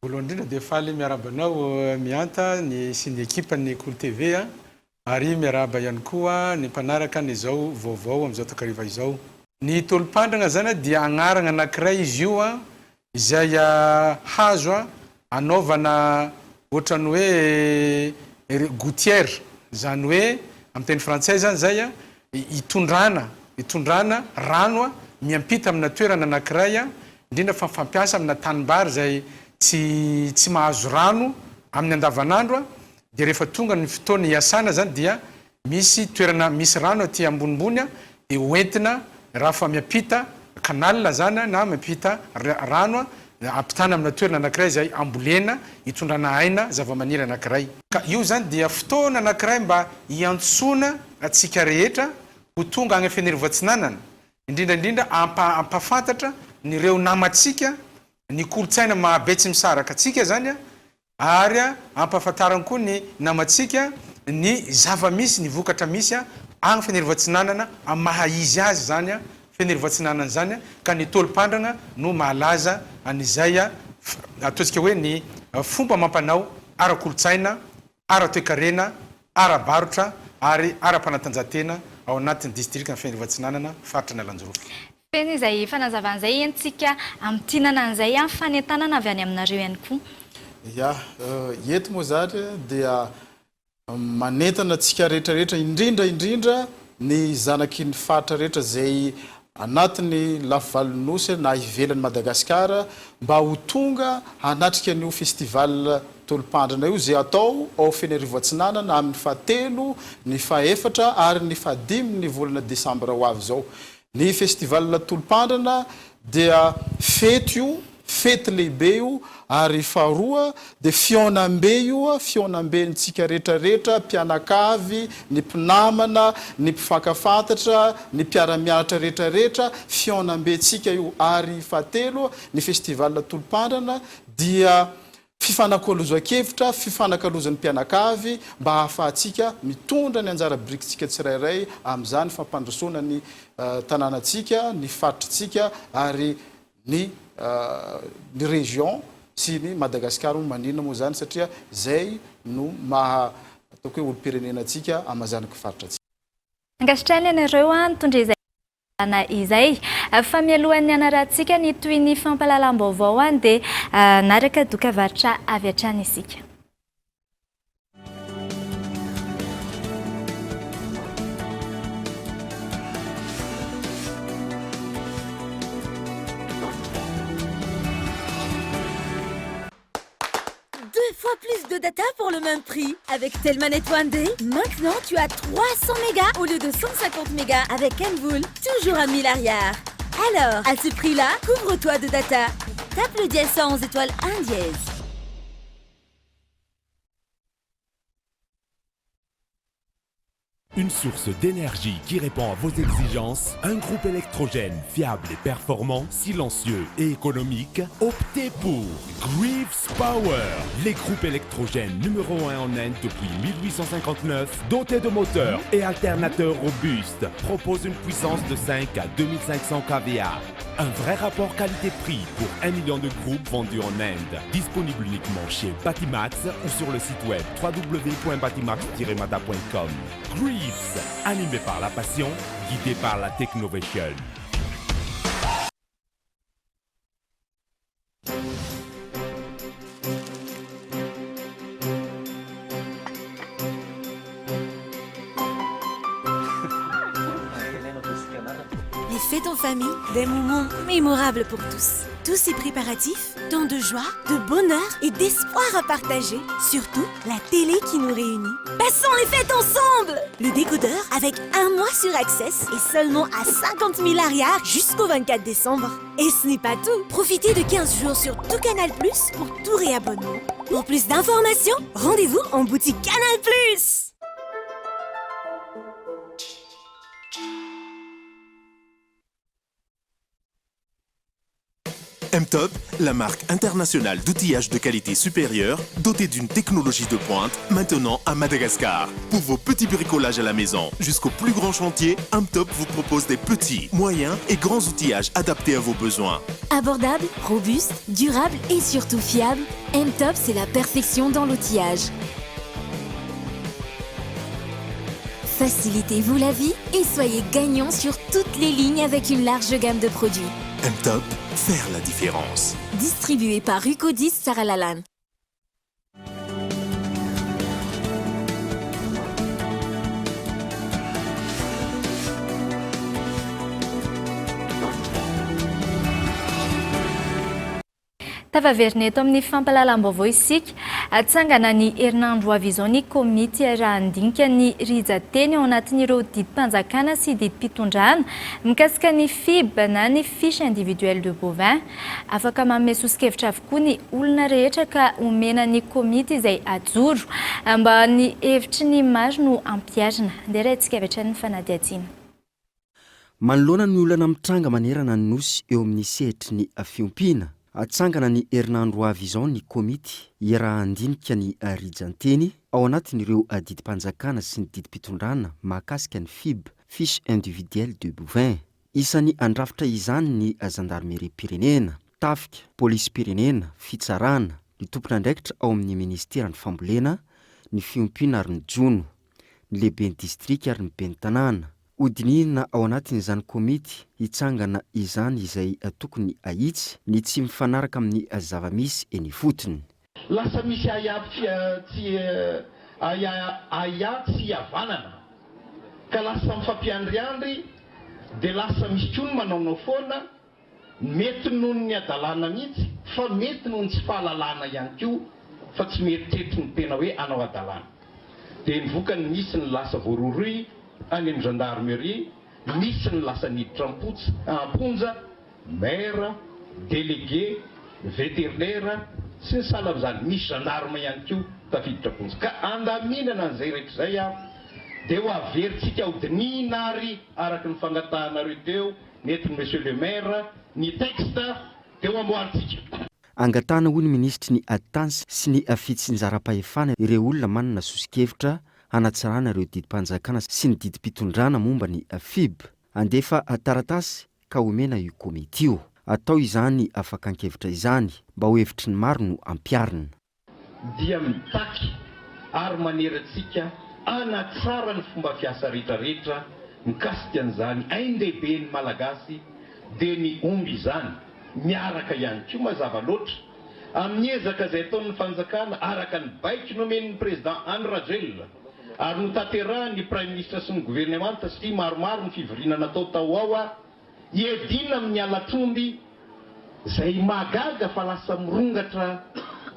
voalohany indrindra dia faly miarahaba anao Mihanta ny sy ny ekipan'ny Kolo TV ary miarahaba ihany koa ny mpanaraka an'izao vaovao amin'izao takariva izao. Ny tolom-pandragna zany dia agnaragna anankiray izy io izay hazo anaovana ohatran'ny hoe gouttière, izany hoe amin'ny teny frantsay zany izay, hitondrana hitondrana rano miampita amina toerana anankiray, indrindra fa fampiasa amina tanimbary izay tsy tsy mahazo rano amin'ny andavanandro, dia rehefa tonga ny fotoana hiasana zany dia Misy toerana misy rano aty ambonimbony dia hoentina raha fa miampita canal zany na miampita rano ampitana amina toerana anakiray izay ambolena hitondrana aina zavamaniry anakiray. Ka io zany dia fotoana anakiray mba hiantsoana antsika rehetra ho tonga agny Fenerivo Atsinanana, indrindra indrindra ampahafantatra nireo namantsika ny kolontsaina maha Betsimisaraka antsika zany Ary ampahafantarany koa ny namantsika ny zava-misy, ny vokatra misy agny Fenerivo Atsinanana amin'ny maha izy azy izany Fenerivo Atsinanana izany ka ny Tolom-pandragna no mahalaza an'izay ataontsika hoe ny fomba amam-panao ara-kolontsaina, ara-toekarena, ara-barotra ary ara-panatanjahantena ao anatin'ny distrikan'i Fenerivo Atsinanana, faritra Analanjirofo. Feno izay fanazavana izay entintsika hamintinana an'izay fanentanana avy any aminareo ihany koa. Ya, eto moa izany dia manentana antsika rehetra rehetra, indrindra indrindra ny zanaky ny faritra rehetra izay anatin'ny lafivalon'ny Nosy na ivelan'i Madagasikara mba ho tonga hanatrika an'io festival Tolopandrina io izay atao ao Fenerivo Atsinanana amin'ny fahatelo, ny fahefatra ary ny fahadimy ny volana desambra ho avy izao. Ny festival Tolopandrina dia fety io, fety lehibe io ary faharoa dia fihaonambe io, fihaonambentsika rehetra rehetra, mpianakavy, ny mpinamana, ny mpifankafantatra, ny mpiara-mianatra rehetra rehetra, fihaonambentsika io ary fahatelo ny festival Tolopandrina dia Fifanakalozan-kevitra, fifanakalozan'ny mpianakavy mba hahafahantsika mitondra ny anjara birikintsika tsirairay amin'izany fampandrosoana ny tanànantsika, ny faritritsika ary ny ny région sy ny Madagasikara moa maninona moa izany satria izay no maha ataoko hoe olom-pirenena antsika amazanaky faritra antsika. Ankasitrahina ianareo nitondra izay. Izay. Fa mialohan'ny hanarahantsika ny tohin'ny fampahalalam-baovao dia hanaraka dokavarotra avy hatrany isika. Deux. fois plus de data pour le même prix. Avec Telmanet One Day, maintenant tu as 300 mégas au lieu de 150 mégas avec Mvola, toujours à 1000 ariary. Alors, à ce prix-là, couvre-toi de data. Tape le dièse 111 étoile 1 dièse. Une source d'énergie qui répond à vos exigences, un groupe électrogène fiable et performant, silencieux et économique. Optez pour Greaves Power, les groupes électrogènes numéro 1 en Inde depuis 1859, dotés de moteurs et alternateurs robustes, propose une puissance de 5 à 2500 kVA. Un vrai rapport qualité-prix pour 1 million de groupes vendus en Inde. Disponible uniquement chez Batimax ou sur le site web www.batimax-mada.com. Greaves, animé par la passion, guidé par la technovation. Les fêtes en famille, des moments mémorables pour tous. Tous ces préparatifs, tant de joie, de bonheur et d'espoir à partager. Surtout, la télé qui nous réunit. Passons les fêtes ensemble! Le décodeur avec un mois sur Access et seulement à 50 000 ariary jusqu'au 24 décembre. Et ce n'est pas tout. Profitez de 15 jours sur tout Canal Plus pour tout réabonnement. Pour plus d'informations, rendez-vous en boutique Canal Plus! M-Top, la marque internationale d'outillage de qualité supérieure, dotée d'une technologie de pointe, maintenant à Madagascar. Pour vos petits bricolages à la maison, jusqu'au plus grand chantier, M-Top vous propose des petits, moyens et grands outillages adaptés à vos besoins. Abordable, robuste, durable et surtout fiable, M-Top, c'est la perfection dans l'outillage. Facilitez-vous la vie et soyez gagnant sur toutes les lignes avec une large gamme de produits. M-Top, faire la différence. Distribué par Rucodis Tsaralalàna. Tafaverina eto amin'ny fampahalalam-baovao isika. Hatsangana ny herinandro ho avy izao ny komity hiaraha-handinika ny rijan-teny ao anatin'ireo didim-panjakana sy didim-pitondrana mikasika ny FIB na ny Fiche Individuelle de Bovin. Afaka manome soso-kevitra avokoa ny olona rehetra ka omena ny komity izay hajoro mba ny hevitry ny maro no hampiharina. Andeha arahintsika avy hatrany ny fanadihadiana. Manoloana ny olana mitranga manerana ny Nosy eo amin'ny sehatry ny fiompiana, hatsangana ny herinandro ho avy izao ny komity hiaraha-handinika ny rijan-teny ao anatin'ireo didim-panjakana sy ny didim-pitondrana mahakasika ny FIB, Fiche Individuelle de Bovin. Isan'ny handrafitra izany ny zandarimeriam-pirenena, tafika, polisim-pirenena, fitsarana, ny tompon'andraikitra ao amin'ny ministeran'ny fambolena, ny fiompiana ary ny jono, ny lehiben'ny distrika ary ny ben'ny tanàna. Hodinihina ao anatin'izany komity hitsangana izany izay tokony hahitsy ny tsy mifanaraka amin'ny zava-misy eny ifotony. Lasa misy ahiahy tsy tsy ahiahy tsy hihavanana ka lasa mifampiandriandry dia lasa misy koa ny manaonao foana Mety noho ny hadalana mihitsy fa mety noho ny tsy fahalalana ihany koa fa tsy mieritreritra ny tena hoe hanao hadalana. Dia ny vokany misy ny lasa voarohirohy any amin'ny gendarmerie, misy ny lasa niditra am-ponja, maire, délégué, vétérinaire, sy ny sahala amin'izany, misy gendarme ihany koa tafiditra am-ponja. Ka andaminana an'izay rehetra izay aho dia ho averintsika hodinihina ary araka ny fangatahanareo teo Nentin'i Monsieur le Maire ny texte teo amboarintsika. Angatahana hoy ny minisitry ny ady tany sy ny fitsinjaram-pahefana ireo olona manana soso-kevitra hanatsarana ireo didim-panjakana sy ny didim-pitondrana momba ny FIB. Handefa taratasy ka homena io komity io. Atao izany fakan-kevitra izany mba ho hevitry ny maro no ampiharina. dia mitaky ary manery antsika hanatsara ny fomba fiasa rehetra rehetra mikasika an'izany ain-dehiben'ny Malagasy dia ny omby izany, miaraka ihany koa mazava loatra amin'ny ezaka izay ataon'ny fanjakana araka ny baiko nomen'ny Président Andry Rajoelina ary notanterahan'ny Praiminisitra sy ny governemanta satria maromaro ny fivoriana natao tao ao Hiadiana amin'ny halatr'omby izay mahagaga fa lasa mirongatra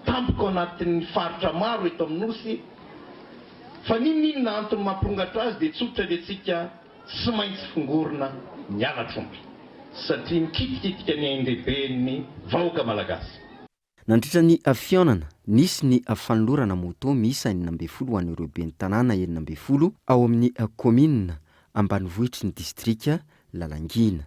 tampoka ao anatin'ny faritra maro eto amin'ny Nosy. Fa n'inon'inona antony mampirongatra azy dia tsotra ny antsika tsy maintsy fongorina ny halatr'omby satria mikitikitika ny ain-dehiben'ny vahoaka Malagasy. Nandritra ny fihaonana, nisy ny fanolorana moto miisa 16 ho an'ireo ben'ny tanàna 16 ao amin'ny kaominina ambanivohitry ny distrika Lalangina.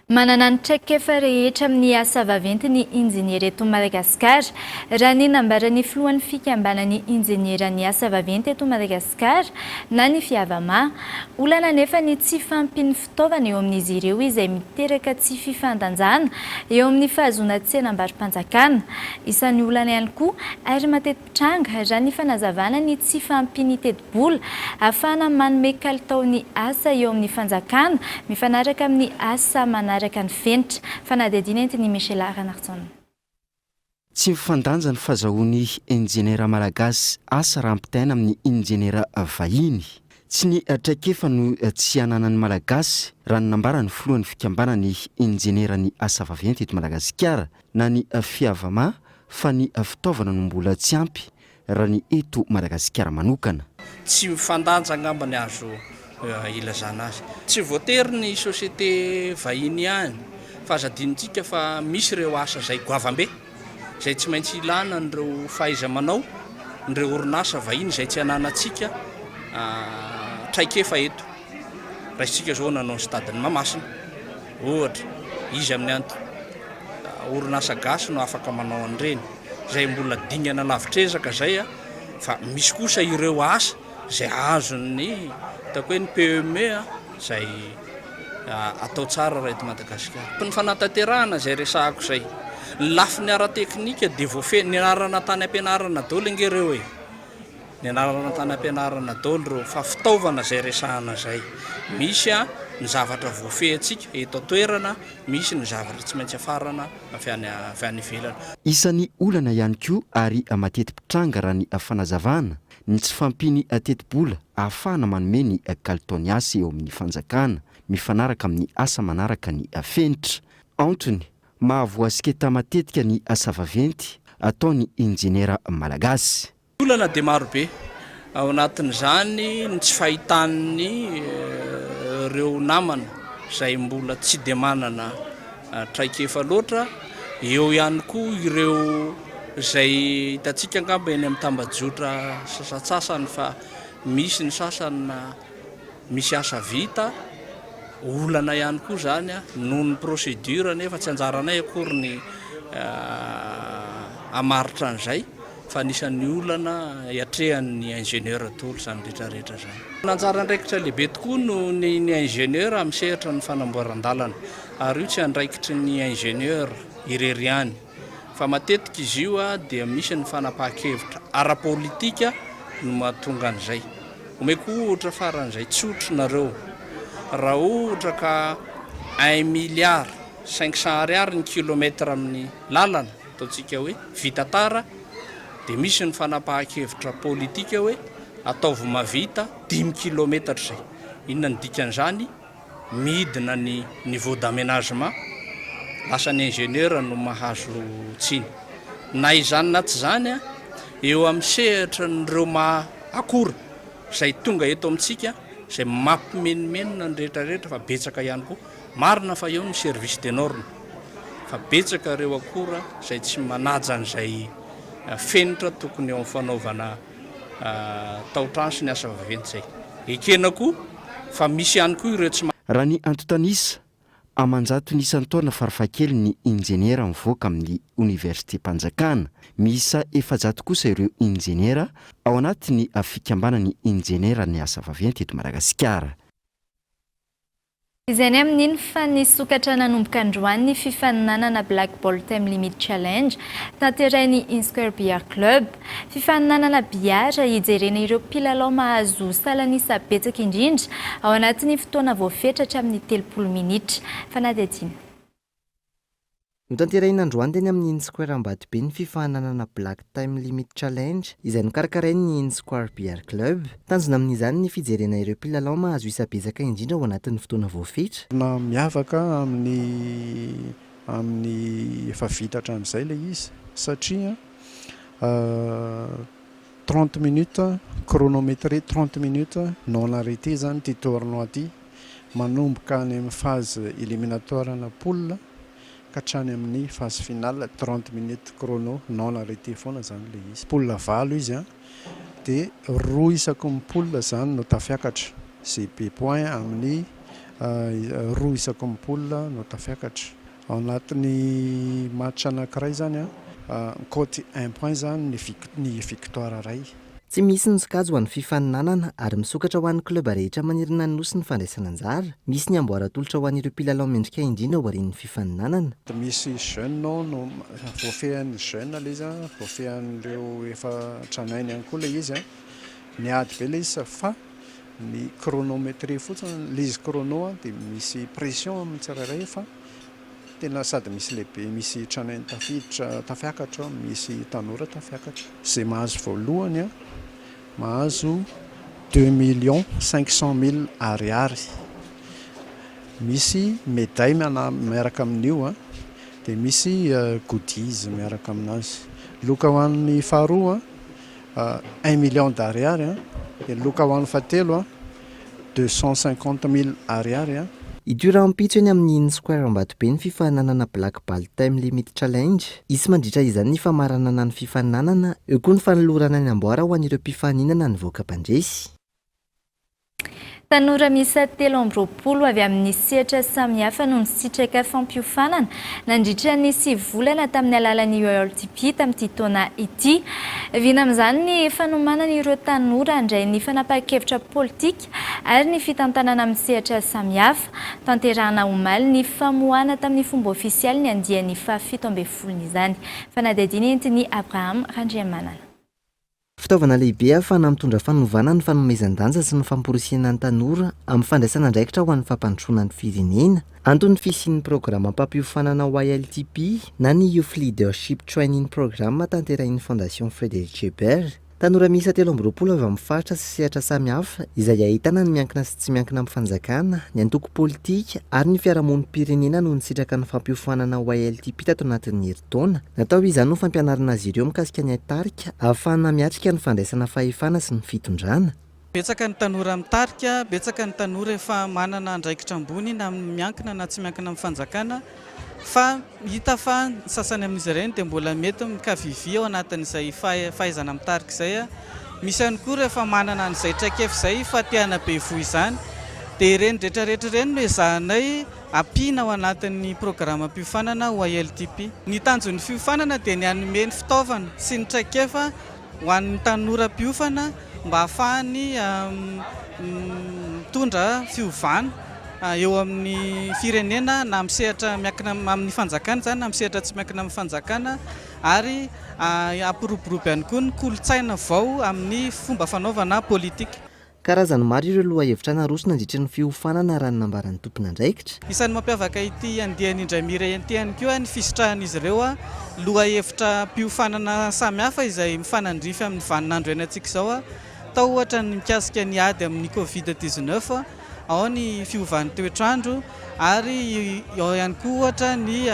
Manana ny traikefa rehetra amin'ny asa vaventy ny injeniera eto Madagasikara. Raha ny nambaran'ny filohan'ny fikambanan'ny injenieran'ny asa vaventy eto Madagasikara na ny Fiavama. Olana anefa ny tsy fahampian'ny fitaovana eo amin'izy ireo izay miteraka tsy fifandanjana eo amin'ny fahazoana tsenam-barom-panjakana. Isan'ny olana ihany koa ary mateti-pitranga raha ny fanazavana ny tsy fahampian'ny tetibola ahafahana manome kalitaon'ny asa eo amin'ny fanjakana mifanaraka amin'ny asa manaraka ny fenitra. Fanadihadiana entin'i Michela Ranarison. Tsy mifandanja ny fazahoan'ny injeniera malagasy asa raha ampitahaina amin'ny injeniera vahiny. Tsy ny traikefa no tsy ananan'ny Malagasy, raha ny nambaran'ny filohan'ny fikambanan'ny injenieran'ny asa vaventy eto Madagasikara, na ny Fiavama, fa ny fitaovana no mbola tsy ampy raha ny eto Madagasikara manokana. Tsy mifandanja angamba ny azo ilazana azy. Tsy voatery ny société vahiny ihany fa aza adinontsika fa misy ireo asa izay goavambe izay tsy maintsy ilana an'ireo fahaiza-manao n'ireo orinasa vahiny izay tsy ananantsika traikefa eto. Raisintsika izao nanao ny stade-n'i Mahamasina ohatra, iza amin'ny anto orinasa gasy no afaka manao an'ireny? Izay mbola dingana lavitr'ezaka izay fa misy kosa ireo asa izay azon'ny ataoko hoe ny PME izay atao tsara raha eto Madagasikara. Ny fanatanterahana izay resahako izay. Ny lafiny ara-teknika dia voafehy, nianarana tany am-pianarana daholo ange ireo e. Nianarana tany am-pianarana daholo ireo fa fitaovana izay resahana izay. Misy ny zavatra voafehintsika eto an-toerana, misy ny zavatra tsy maintsy afarana avy any avy any ivelany. Isan'ny olana ihany koa ary mateti-pitranga raha ny fanazavana, ny tsy fahampian'ny tetibola ahafahana manome ny kalitaon'ny asa eo amin'ny fanjakana mifanaraka amin'ny asa manaraka ny fenitra. Antony, mahavoasiketa matetika ny asa vaventy ataon'ny injeniera malagasy. Ny olana dia marobe. Ao anatin'izany ny tsy fahitan'ny ireo namana izay mbola tsy dia manana traikefa loatra. Eo ihany koa ireo izay hitantsika angamba eny amin'ny tambajotra sasantsasany fa misy ny sasany na misy asa vita, olana ihany koa izany noho ny procédure nefa tsy anjaranay akory ny hamaritra an'izay fa anisan'ny olana iatrehan'ny ingénieur daholo izany rehetra rehetra izany. Anjara andraikitra lehibe tokoa no ny ny ingénieur amin'ny sehatra ny fanamboaran-dalana ary io tsy andraikitry ny ingénieur irery ihany fa matetika izy io dia misy ny fanapahan-kevitra ara-politika no mahatonga an'izay. Omeko ohatra faran'izay tsotra nareo, raha ohatra ka un milliard cinq cent ariary ny kilomètre amin'ny lalana, ataontsika hoe vita tara, dia misy ny fanapahan-kevitra politika hoe ataovy mahavita dimy kilometatra izay. Inona no dikan'izany? Midina ny niveau d'aménagement, lasa ny ingénieur no mahazo tsiny. Na izany na tsy izany, eo amin'ny sehatra an'ireo maha akora izay tonga eto amintsika, izay mampimenomenona ny rehetra rehetra fa betsaka ihany koa. Marina fa eo ny service des normes fa betsaka ireo akora izay tsy manaja an'izay fenitra tokony eo amin'ny fanaovana tao-trano sy ny asa vaventy izay. Ekena koa fa misy ihany koa ireo tsy. Raha ny antontan'isa, aman-jatony isan-taona farafahakeliny ny injeniera mivoaka amin'ny oniversitem-panjakana. Miisa 400 kosa ireo injeniera ao anatin'ny fikambanan'ny injenieran'ny asa vaventy eto Madagasikara. Izay ny amin'iny fa nisokatra nanomboka androany ny fifaninanana Black Ball Time Limit Challenge tanterahin'ny Insquare Billard Club. Fifaninanana billard hijerena ireo mpilalao mahazo salan'isa betsaka indrindra ao anatin'ny fotoana voafetra hatramin'ny 30 minitra. Fanadihadiana. Notanterahina androany teny amin'ny Insquare Ambatobe ny fifaninanana Black Time Limit Challenge izay nokarakarain'ny Insquare Billard Club. Tanjona amin'izany ny fijerena ireo mpilalao mahazo isa betsaka indrindra ao anatin'ny fotoana voafetra. Tena miavaka amin'ny amin'ny efa vita hatramin'izay ilay izy satria. 30 minutes chronométré, 30 minutes non arrêté zany ity tournoi ity, manomboka any amin'ny phase éliminatoire ana poule ka hatrany amin'ny phase finale, 30 minutes chrono non arrêté foana zany ilay izy. Poule valo izy an, dia roa isaky ny poule zany no tafiakatra, izay be point amin'ny roa isaky ny poule no tafiakatra. Ao anatin'ny match anankiray zany an, mi-compte un point zany ny ny victoire iray. Tsy misy ny sokajy ho an'ny fifaninanana ary misokatra ho an'ny klioba rehetra manerana ny Nosy ny fandraisana anjara. Misy ny amboara atolotra ho an'ireo mpilalao mendrika indrindra aorian'ny fifaninanana. Misy jeune ao no voafehin'ny jeune ilay izy an, voafehin'ireo efa tranainy ihany koa ilay izy an, miady be ilay izy fa ny chronometré fotsiny, ilay izy chrono an dia misy pression amin'ny tsirairay fa Tena sady misy lehibe misy tranainy tafiditra tafiakatra ao misy tanora tafiakatra. Izay mahazo voalohany mahazo deux millions cinq cent mille ariary. Misy medaille miaraka amin'io dia misy goodies miaraka aminazy. Loka ho an'ny faharoa un million d'ariary dia loka ho an'ny fahatelo 250 000 ariary a. Hitohy rahampitso eny amin'ny Inn Square Ambatobe ny fifaninanana Black Ball Time Limit Challenge. Hisy mandritra izany ny famaranana ny fifaninanana, eo koa ny fanolorana ny amboara ho an'ireo mpifaninana nivoaka mpandresy. Tanora miisa 23 avy amin'ny sehatra samihafa no nisitraka fampiofanana nandritra ny sivy volana tamin'ny alalan'ny ULTP tamin'ity taona ity. Vina amin'izany ny fanomanana ireo tanora handray ny fanapahan-kevitra politika ary ny fitantanana amin'ny sehatra samihafa. Tanterahana omaly ny famoahana tamin'ny fomba ofisialy ny andiany faha-17 izany. Fanadihadiana entin'i Abraham Randriamanana. Fitaovana lehibe ahafahana mitondra fanovana ny fanomezan-danja sy ny famporisihana ny tanora amin'ny fandraisana andraikitra ho an'ny fampandrosoana ny firenena. Anton'ny fisian'ny programam-pampiofanana YLTP na ny Youth Leadership Training Program tanterahin'ny Fondation Frédéric Ebert. Tanora miisa 23 avy amin'ny faritra sy sehatra samihafa, izay ahitana ny miankina sy tsy miankina amin'ny fanjakana, ny antoko politika ary ny fiarahamonim-pirenena no nisitraka ny fampiofanana YLTP tato anatin'ny herintaona. Natao izany ho fampianarana azy ireo mikasika ny haitarika ahafahana miatrika ny fandraisana fahefana sy ny fitondrana. Betsaka ny tanora mitarika, betsaka ny tanora efa manana andraikitra ambony na miankina na tsy miankina amin'ny fanjakana fa hita fa ny sasany amin'izy ireny dia mbola mety mikavivy ao anatin'izay fahaizana mitarika izay. Misy ihany koa ireo efa manana an'izay traikefa izay fa te hanabe voho izany. Dia ireny rehetra rehetra ireny no ezahanay ampiana ao anatin'ny programam-piofanana YLTP. Ny tanjon'ny fiofanana dia ny hanome ny fitaovana sy ny traikefa ho an'ny tanora mpiofana mba hahafahany mitondra fiovana eo amin'ny firenena na amin'ny sehatra miankina amin'ny fanjakana izany na amin'ny sehatra tsy miankina amin'ny fanjakana ary hampiroborobo ihany koa ny kolontsaina vao amin'ny fomba fanaovana politika. Karazany maro ireo lohahevitra naroso nandritra ny fiofanana raha ny nambaran'ny tompon'andraikitra. Isan'ny mampiavaka ity andiany indray mira ity ihany koa ny fisitrahan'izy ireo lohahevitra-piofanana samihafa izay mifanandrify amin'ny vaninandro iainantsika izao. Tao ohatra ny mikasika ny ady amin'ny Covid 19, ao ny fiovan'ny toetr'andro ary ao ihany koa ohatra ny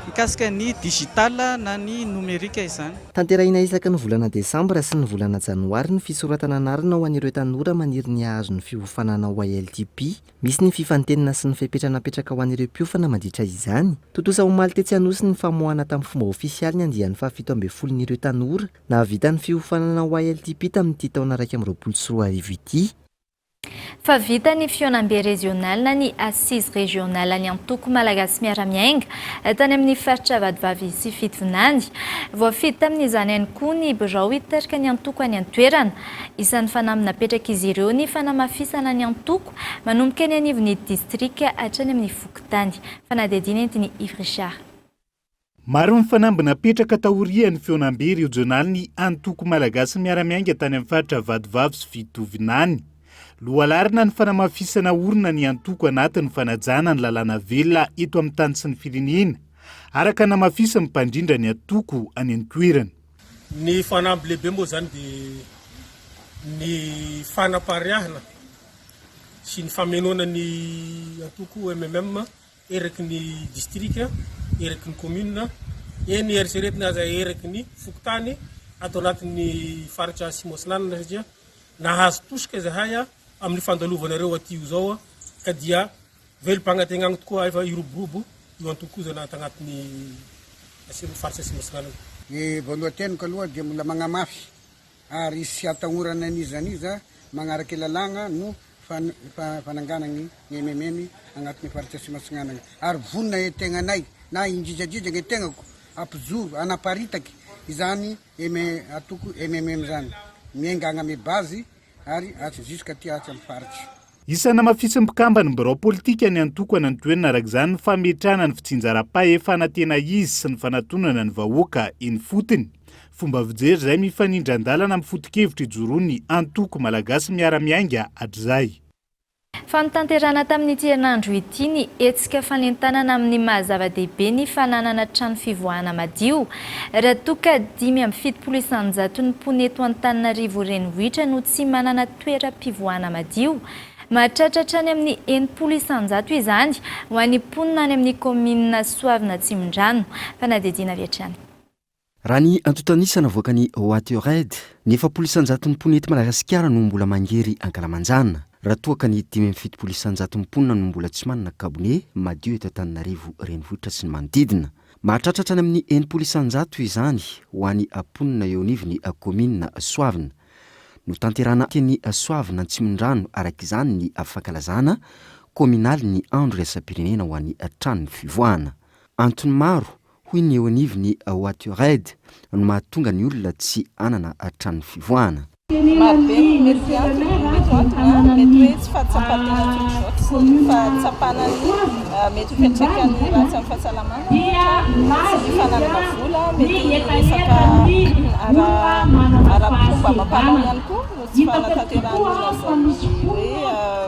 mikasika ny digital na ny nomerika izany. Tanterahina isaky ny volana desambra sy ny volana janoary ny fisoratana anarana ho an'ireo tanora maniry ny hahazo ny fiofanana YLTP. Misy ny fifantenana sy ny fepetra napetraka ho an'ireo mpiofana mandritra izany. Tontosa omaly tetsy Anosy ny famoahana tamin'ny fomba ofisialy ny andiany faha-17-n'ireo tanora nahavita ny fiofanana YLTP tamin'ity taona 2021 ity. Fa vita ny fihaonambe rezionaly na ny Assises régionales ny antoko Malagasy Miara-Miainga tany amin'ny faritra Vatovavy sy Fitovinany. Voafidy tamin'izany ihany koa ny birao hitarika ny antoko any an-toerana. Isan'ny fanamby napetrak'izy ireo ny fanamafisana ny antoko manomboka eny anivon'ny distrika hatrany amin'ny fokontany. Fanadihadiana entin'i Yves Richard. Maro ny fanamby napetraka taorian'ny fihaonambe rejionalin'ny antoko Malagasy Miara-Miainga tany amin'ny faritra Vatovavy sy Fitovinany. Lohalaharana ny fanamafisana orina ny antoko anatin'ny fanajana ny lalàna velona eto amin'ny tany sy ny firenena, araka ny namafisin'ny mpandrindra ny antoko any an-toerana. Ny fanamby lehibe moa izany dia ny fanapariahana sy ny famenoana ny antoko MMM eraky ny distrika, eraky ny commune, eny eritreretina aza eraky ny fokontany. ato anatin'ny faritra Atsimo Atsinanana satria nahazo tosika izahay amin'ny fandalovanareo aty io izao ka dia velom-panantenana tokoa efa hiroborobo io antoko io izany ato anatin'ny faritra Atsimo Atsinanana. Ny voalohan-teniko aloha dia mbola magnamafy ary tsy atahorana n'iza n'iza magnaraka lalàgna no fananganagny ny mmm agnatin'ny faritra Atsimo Atsinanagna ary vonona e tegnanay na indridrandrindra ny tegnako hampijoro hanaparitaky izany atoko mmm zany miainga agny amy base ary atsy jusque aty atsy amy faritra. Isan'ny namafisin'ny mpikamban'ny birao politika ny antoko any an-toerana araka izany ny fametrahana ny fitsinjaram-pahefana tena izy sy ny fanatonana ny vahoaka eny ifotony. Fomba fijery izay mifanindran-dalana amin'ny foto-kevitra ijoroan'ny antoko Malagasy Miara-Miainga hatrizay. Fanotanterahana tamin'ity herinandro ity ny hetsika fanentanana amin'ny maha zava-dehibe ny fananana trano fivoahana madio. Raha toa ka 75 isan-jaton'ny mponina eto Antananarivo renivohitra no tsy manana toeram-pivoahana madio, mahatratra hatrany amin'ny 60 isan-jato izany ho an'ny mponina any amin'ny kaominina Soavina Atsimondrano. Fanadihadiana avy hatrany. Raha ny antontan'isa navoakan'ny WaterAid, ny 40 isan-jaton'ny mponina eto Madagasikara no mbola mangery ankalamanjana, raha toa ka ny 75 isan-jaton'ny mponina no mbola tsy manana kabone madio eto Antananarivo renivohitra sy ny manodidina. Mahatratra hatrany amin'ny 60 isan-jato izany ho an'ny mponina eo anivon'ny kaominina Soavina. Notanterahana teny Soavina Antsimondrano araka izany ny fankalazana kaominaly ny andro iraisam-pirenena ho an'ny trano fivoahana. Antony maro hoy ny eo anivon'ny WaterAid, no mahatonga ny olona tsy hanana trano fivoahana. Maro be ny mety antony, mety ho antony an, mety hoe tsy fahatsapan-tena tsotra izao, tsy fahatsapana ny mety ho fiantraikany ratsy amin'ny fahasalamana ohatra, tsy fananana vola, mety resaka ara-pomba amam-panao ihany koa no tsy fanatanterahana olona izany hoe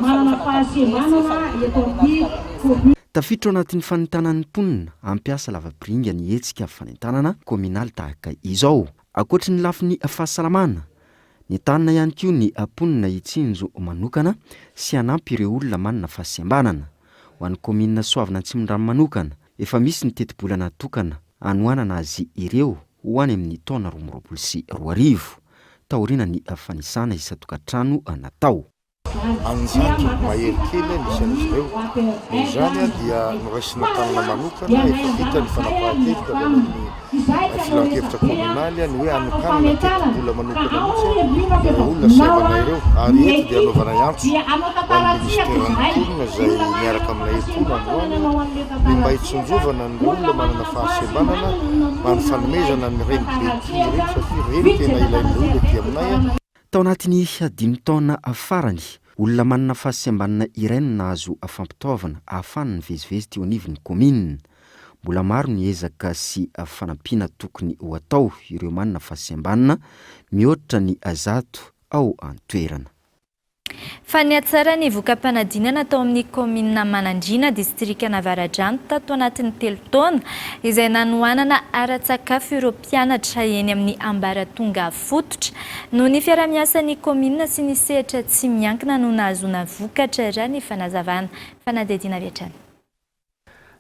fanaovana kabone sy fanodinana any anaty kabone izany. Tafiditra ao anatin'ny fanentanan'ny mponina hampiasa lavapiringa ny hetsika fanentanana kaominaly tahaka izao. Ankoatry ny lafiny fahasalamana, nentanina ihany koa ny mponina hitsinjo manokana sy hanampy ireo olona manana fahasembanana. Ho an'ny kaominina Soavina Antsimondrano manokana, efa misy ny tetibola natokana hanohanana azy ireo ho any amin'ny taona 2022, taorian'ny fanisana isan-tokantrano natao. Anjato mahery kely ny isan'izy ireo. Noho izany dia noraisina tanana manokana, efa vita ny fanapahan-kevitra avy any amin'ny filankevitra kaominaly ny hoe hanokanana tetibola manokana mihitsy ireo olona sembana ireo. Ary eto dia anaovanay antso ho an'ny minisiteran'ny mponina izay miaraka aminay etoana androany ny mba hitsinjovana an'ireo olona manana fahasembanana mba ny fanomezana an'ireny béquille ireny satria ireny tena ilain'ny olona ety aminay. Tao anatin'ny dimy taona farany, olona manana fahasembanana iray no nahazo fampitaovana ahafahany mivezivezy teo anivon'ny kaominina. Mbola maro ny ezaka sy fanampiana tokony ho atao ireo manana fahasembanana mihoatra ny zato ao an-toerana. Fa nihatsara ny voka-panadinana tao amin'ny kaominina Manandriana, distrikan'Avaradrano, tato anatin'ny telo taona, izay nanohanana ara-tsakafo ireo mpianatra eny amin'ny ambaratonga fototra. Noho ny fiaraha-miasan'ny kaominina sy ny sehatra tsy miankina no nahazoana vokatra, raha ny fanazavana. Fanadihadiana avy hatrany.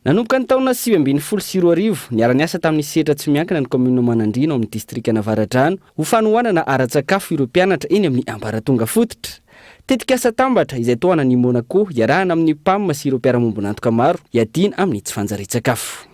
Nanomboka ny taona 2019, niara-niasa tamin'ny sehatra tsy miankina ny kaominina Manandriana ao amin'ny distrikan'Avaradrano ho fanohanana ara-tsakafo ireo mpianatra eny amin'ny ambaratonga fototra. Tetikasa tambatra izay tohanan'i Monaco iarahana amin'ny PAM sy ireo mpiara-mombon'antoka maro hiadiana amin'ny tsy fanjarian-tsakafo.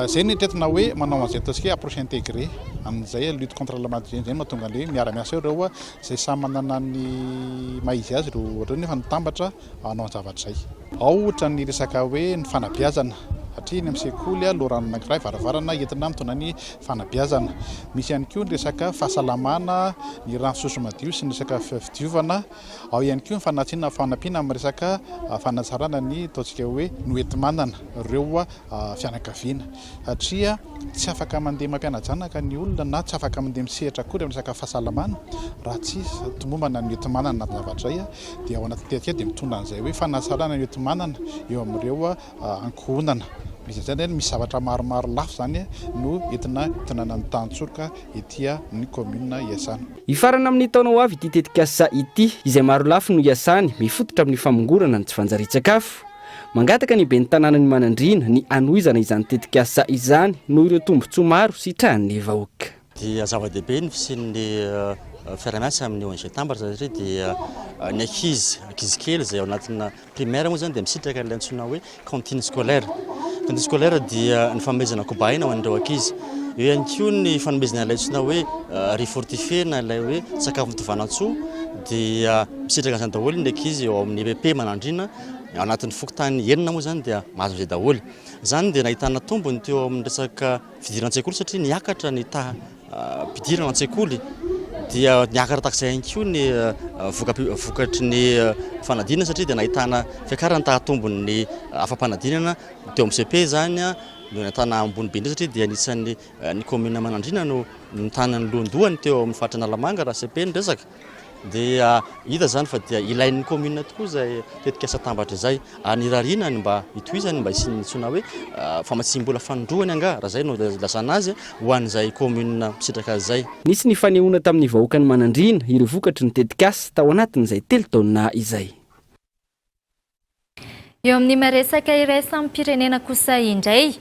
Izay no eritreretina hoe manao an'izay ataontsika hoe approche intégrée amin'izay lutte contre la maladie izay no mahatonga an'ilay hoe miara-miasa eo ireo izay samy manana ny maha izy azy ireo ireo nefa mitambatra hanao ny zavatra izay. Ao ohatra ny resaka hoe ny fanabeazana, satria eny amin'ny sekoly loharano anankiray, varavarana entina mitondra ny fanabeazana. Misy ihany koa ny resaka fahasalamana, ny rano fisotro madio sy ny resaka fidiovana. Ao ihany koa ny fanatsiana fanampiana amin'ny resaka fanatsarana ny ataontsika hoe ny hoenti-manana ireo fianakaviana. Satria tsy afaka mandeha mampiana-janaka ny olona na tsy afaka mandeha misehatra akory amin'ny resaka fahasalamana raha tsy tomombana ny hoenti-manana anatin'ny zavatra izay. dia ao anatin'ny tetikasa dia mitondra an'izay hoe fanatsarana ny hoenti-manana eo amin'ireo ankohonana. Misy an'izay izany, misy zavatra maromaro lafy izany no entina hitondrana ny tantsoroka ety amin'ny commune iasana. Hifarana amin'ny taona ho avy ity tetikasa ity, izay maro lafy no iasany, mifototra amin'ny famongorana ny tsy fanjarian-tsakafo. Mangataka ny ben'ny tanànan'i Manandriana ny hanohizana izany tetikasa izany noho ireo tombontsoa maro sitrahan'ny vahoaka. Dia zava-dehibe ny fisian'ny fiaraha-miasa amin'ny ONG Tambatra satria dia ny ankizy, ankizy kely izay ao anatina primaire moa izany dia misitraka ilay antsoina hoe cantine scolaire. Cantine scolaire dia ny fanomezana koba aina ho an'ireo ankizy. Eo ihany koa ny fanomezana ilay antsoina hoe riz fortifié na ilay hoe sakafo mitovanantsoa dia misitraka an'izany daholo ny ankizy eo amin'ny EPP Manandriana, ao anatin'ny fokontany enina moa izany dia mahazo an'izay daholo. Izany dia nahitana tombony teo amin'ny resaka fidiran-tsekoly satria niakatra ny taha mpidirana an-tsekoly dia niakatra tahaka izay ihany koa ny vokatry ny fanadinana satria dia nahitana fiakarana ny taha tombon'ny afa-panadinana teo amin'ny cepe izany no nahitana ambony be indrindra satria dia anisan'ny ny commune Manandriana no nitana ny lohandohany teo amin'ny faritra Analamanga raha cepe no resaka. Dia hita izany fa dia ilain'ny commune tokoa izay tetikasa tambatra izay ary nirariana ny mba hitohizany mba hisian'ny antsoina hoe famatsiam-bola fanindroany angaha raha izay no ilazana azy ho an'izay commune misitraka azy izay. Nisy ny fanehoana tamin'ny vahoakan'i Manandriana ireo vokatry ny tetikasa tao anatin'izay telo taona izay. Eo amin'ny maresaka iraisam-pirenena kosa indray,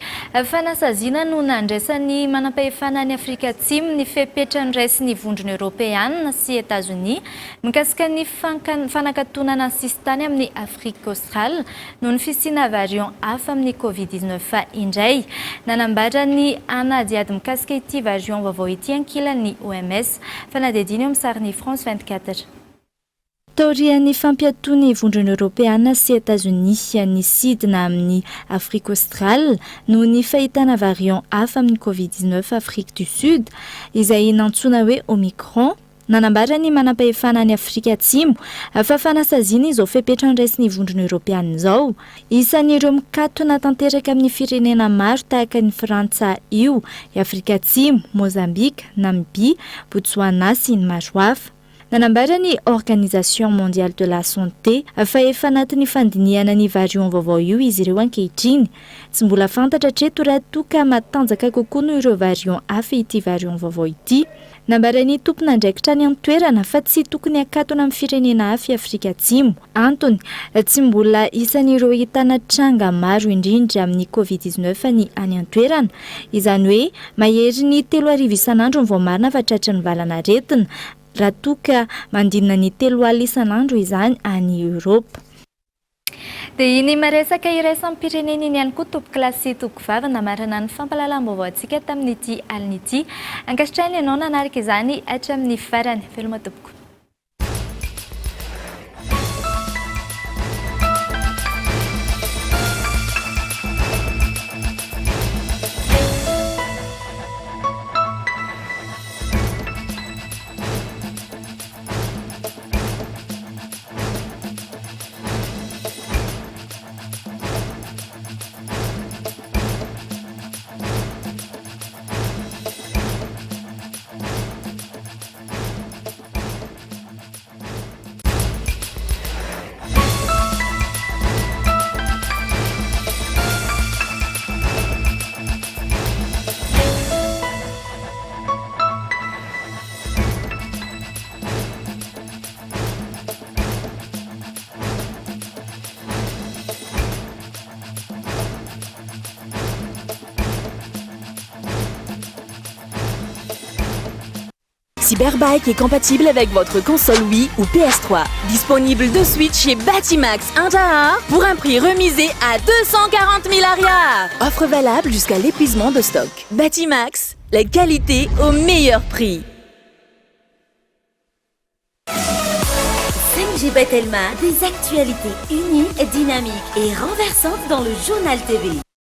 fanasaziana no nandraisan'ny manampahefana any Afrika Atsimo ny fepetra noraisin'ny Vondrona Eoropeana sy Etazonia mikasika ny fanakatonana ny sisintany amin'i Afrique Australe noho ny fisiana variant hafa amin'ny Covid 19 indray. Nanambara ny hanadihady mikasika ity variant vaovao ity ankilany ny OMS. Fanadihadiana eo amin'ny sarin'ny France 24. Taorian'ny fampiatoan'ny Vondrona Eoropeana sy Etazonia ny sidina amin'i Afrique Australe noho ny fahitana variant hafa amin'ny Covid 19 Afrique du Sud, izay nantsoina hoe Omicron, nanambara ny manampahefana any Afrika Atsimo fa fanasaziana izao fepetra noraisin'ny Vondrona Eoropeana izao. Isan'ireo mikatona tanteraka amin'ny firenena maro tahaka an'i Frantsa io i Afrika Atsimo, Mozambika, Namibia, Botswana sy ny maro hafa. Nanambara ny Organisation Mondiale de la Santé fa efa anatin'ny fandinihana ny variant vaovao io izy ireo ankehitriny. Tsy mbola fantatra hatreto raha toa ka matanjaka kokoa noho ireo variant hafa ity variant vaovao ity. Nambaran'ny tompon'andraikitra any an-toerana fa tsy tokony hakatona amin'ny firenena hafa i Afrika Atsimo. Antony, tsy mbola isan'ireo ahitana tranga maro indrindra amin'ny Covid 19 ny any an-toerana. Izany hoe, maherin'ny 3000 isan'andro ny voamarina fa tratry ny valan'aretina, raha toa ka manodidina ny 30 isan'andro izany any Eoropa. Dia iny maresaka iraisam-pirenena iny ihany koa tompokolahy sy tompokovavy namarana ny fampahalalam-baovao antsika tamin'ity alina ity. Ankasitrahina ianao nanaraka izany hatramin'ny farany. Veloma tompoko. Cyberbike est compatible avec votre console Wii ou PS3. Disponible de suite chez Batimax Intahar pour un prix remisé à 240 000 ariary. Offre valable jusqu'à l'épuisement de stock. Batimax, la qualité au meilleur prix. 5G Batelma, des actualités uniques, dynamiques et renversantes dans le Journal TV.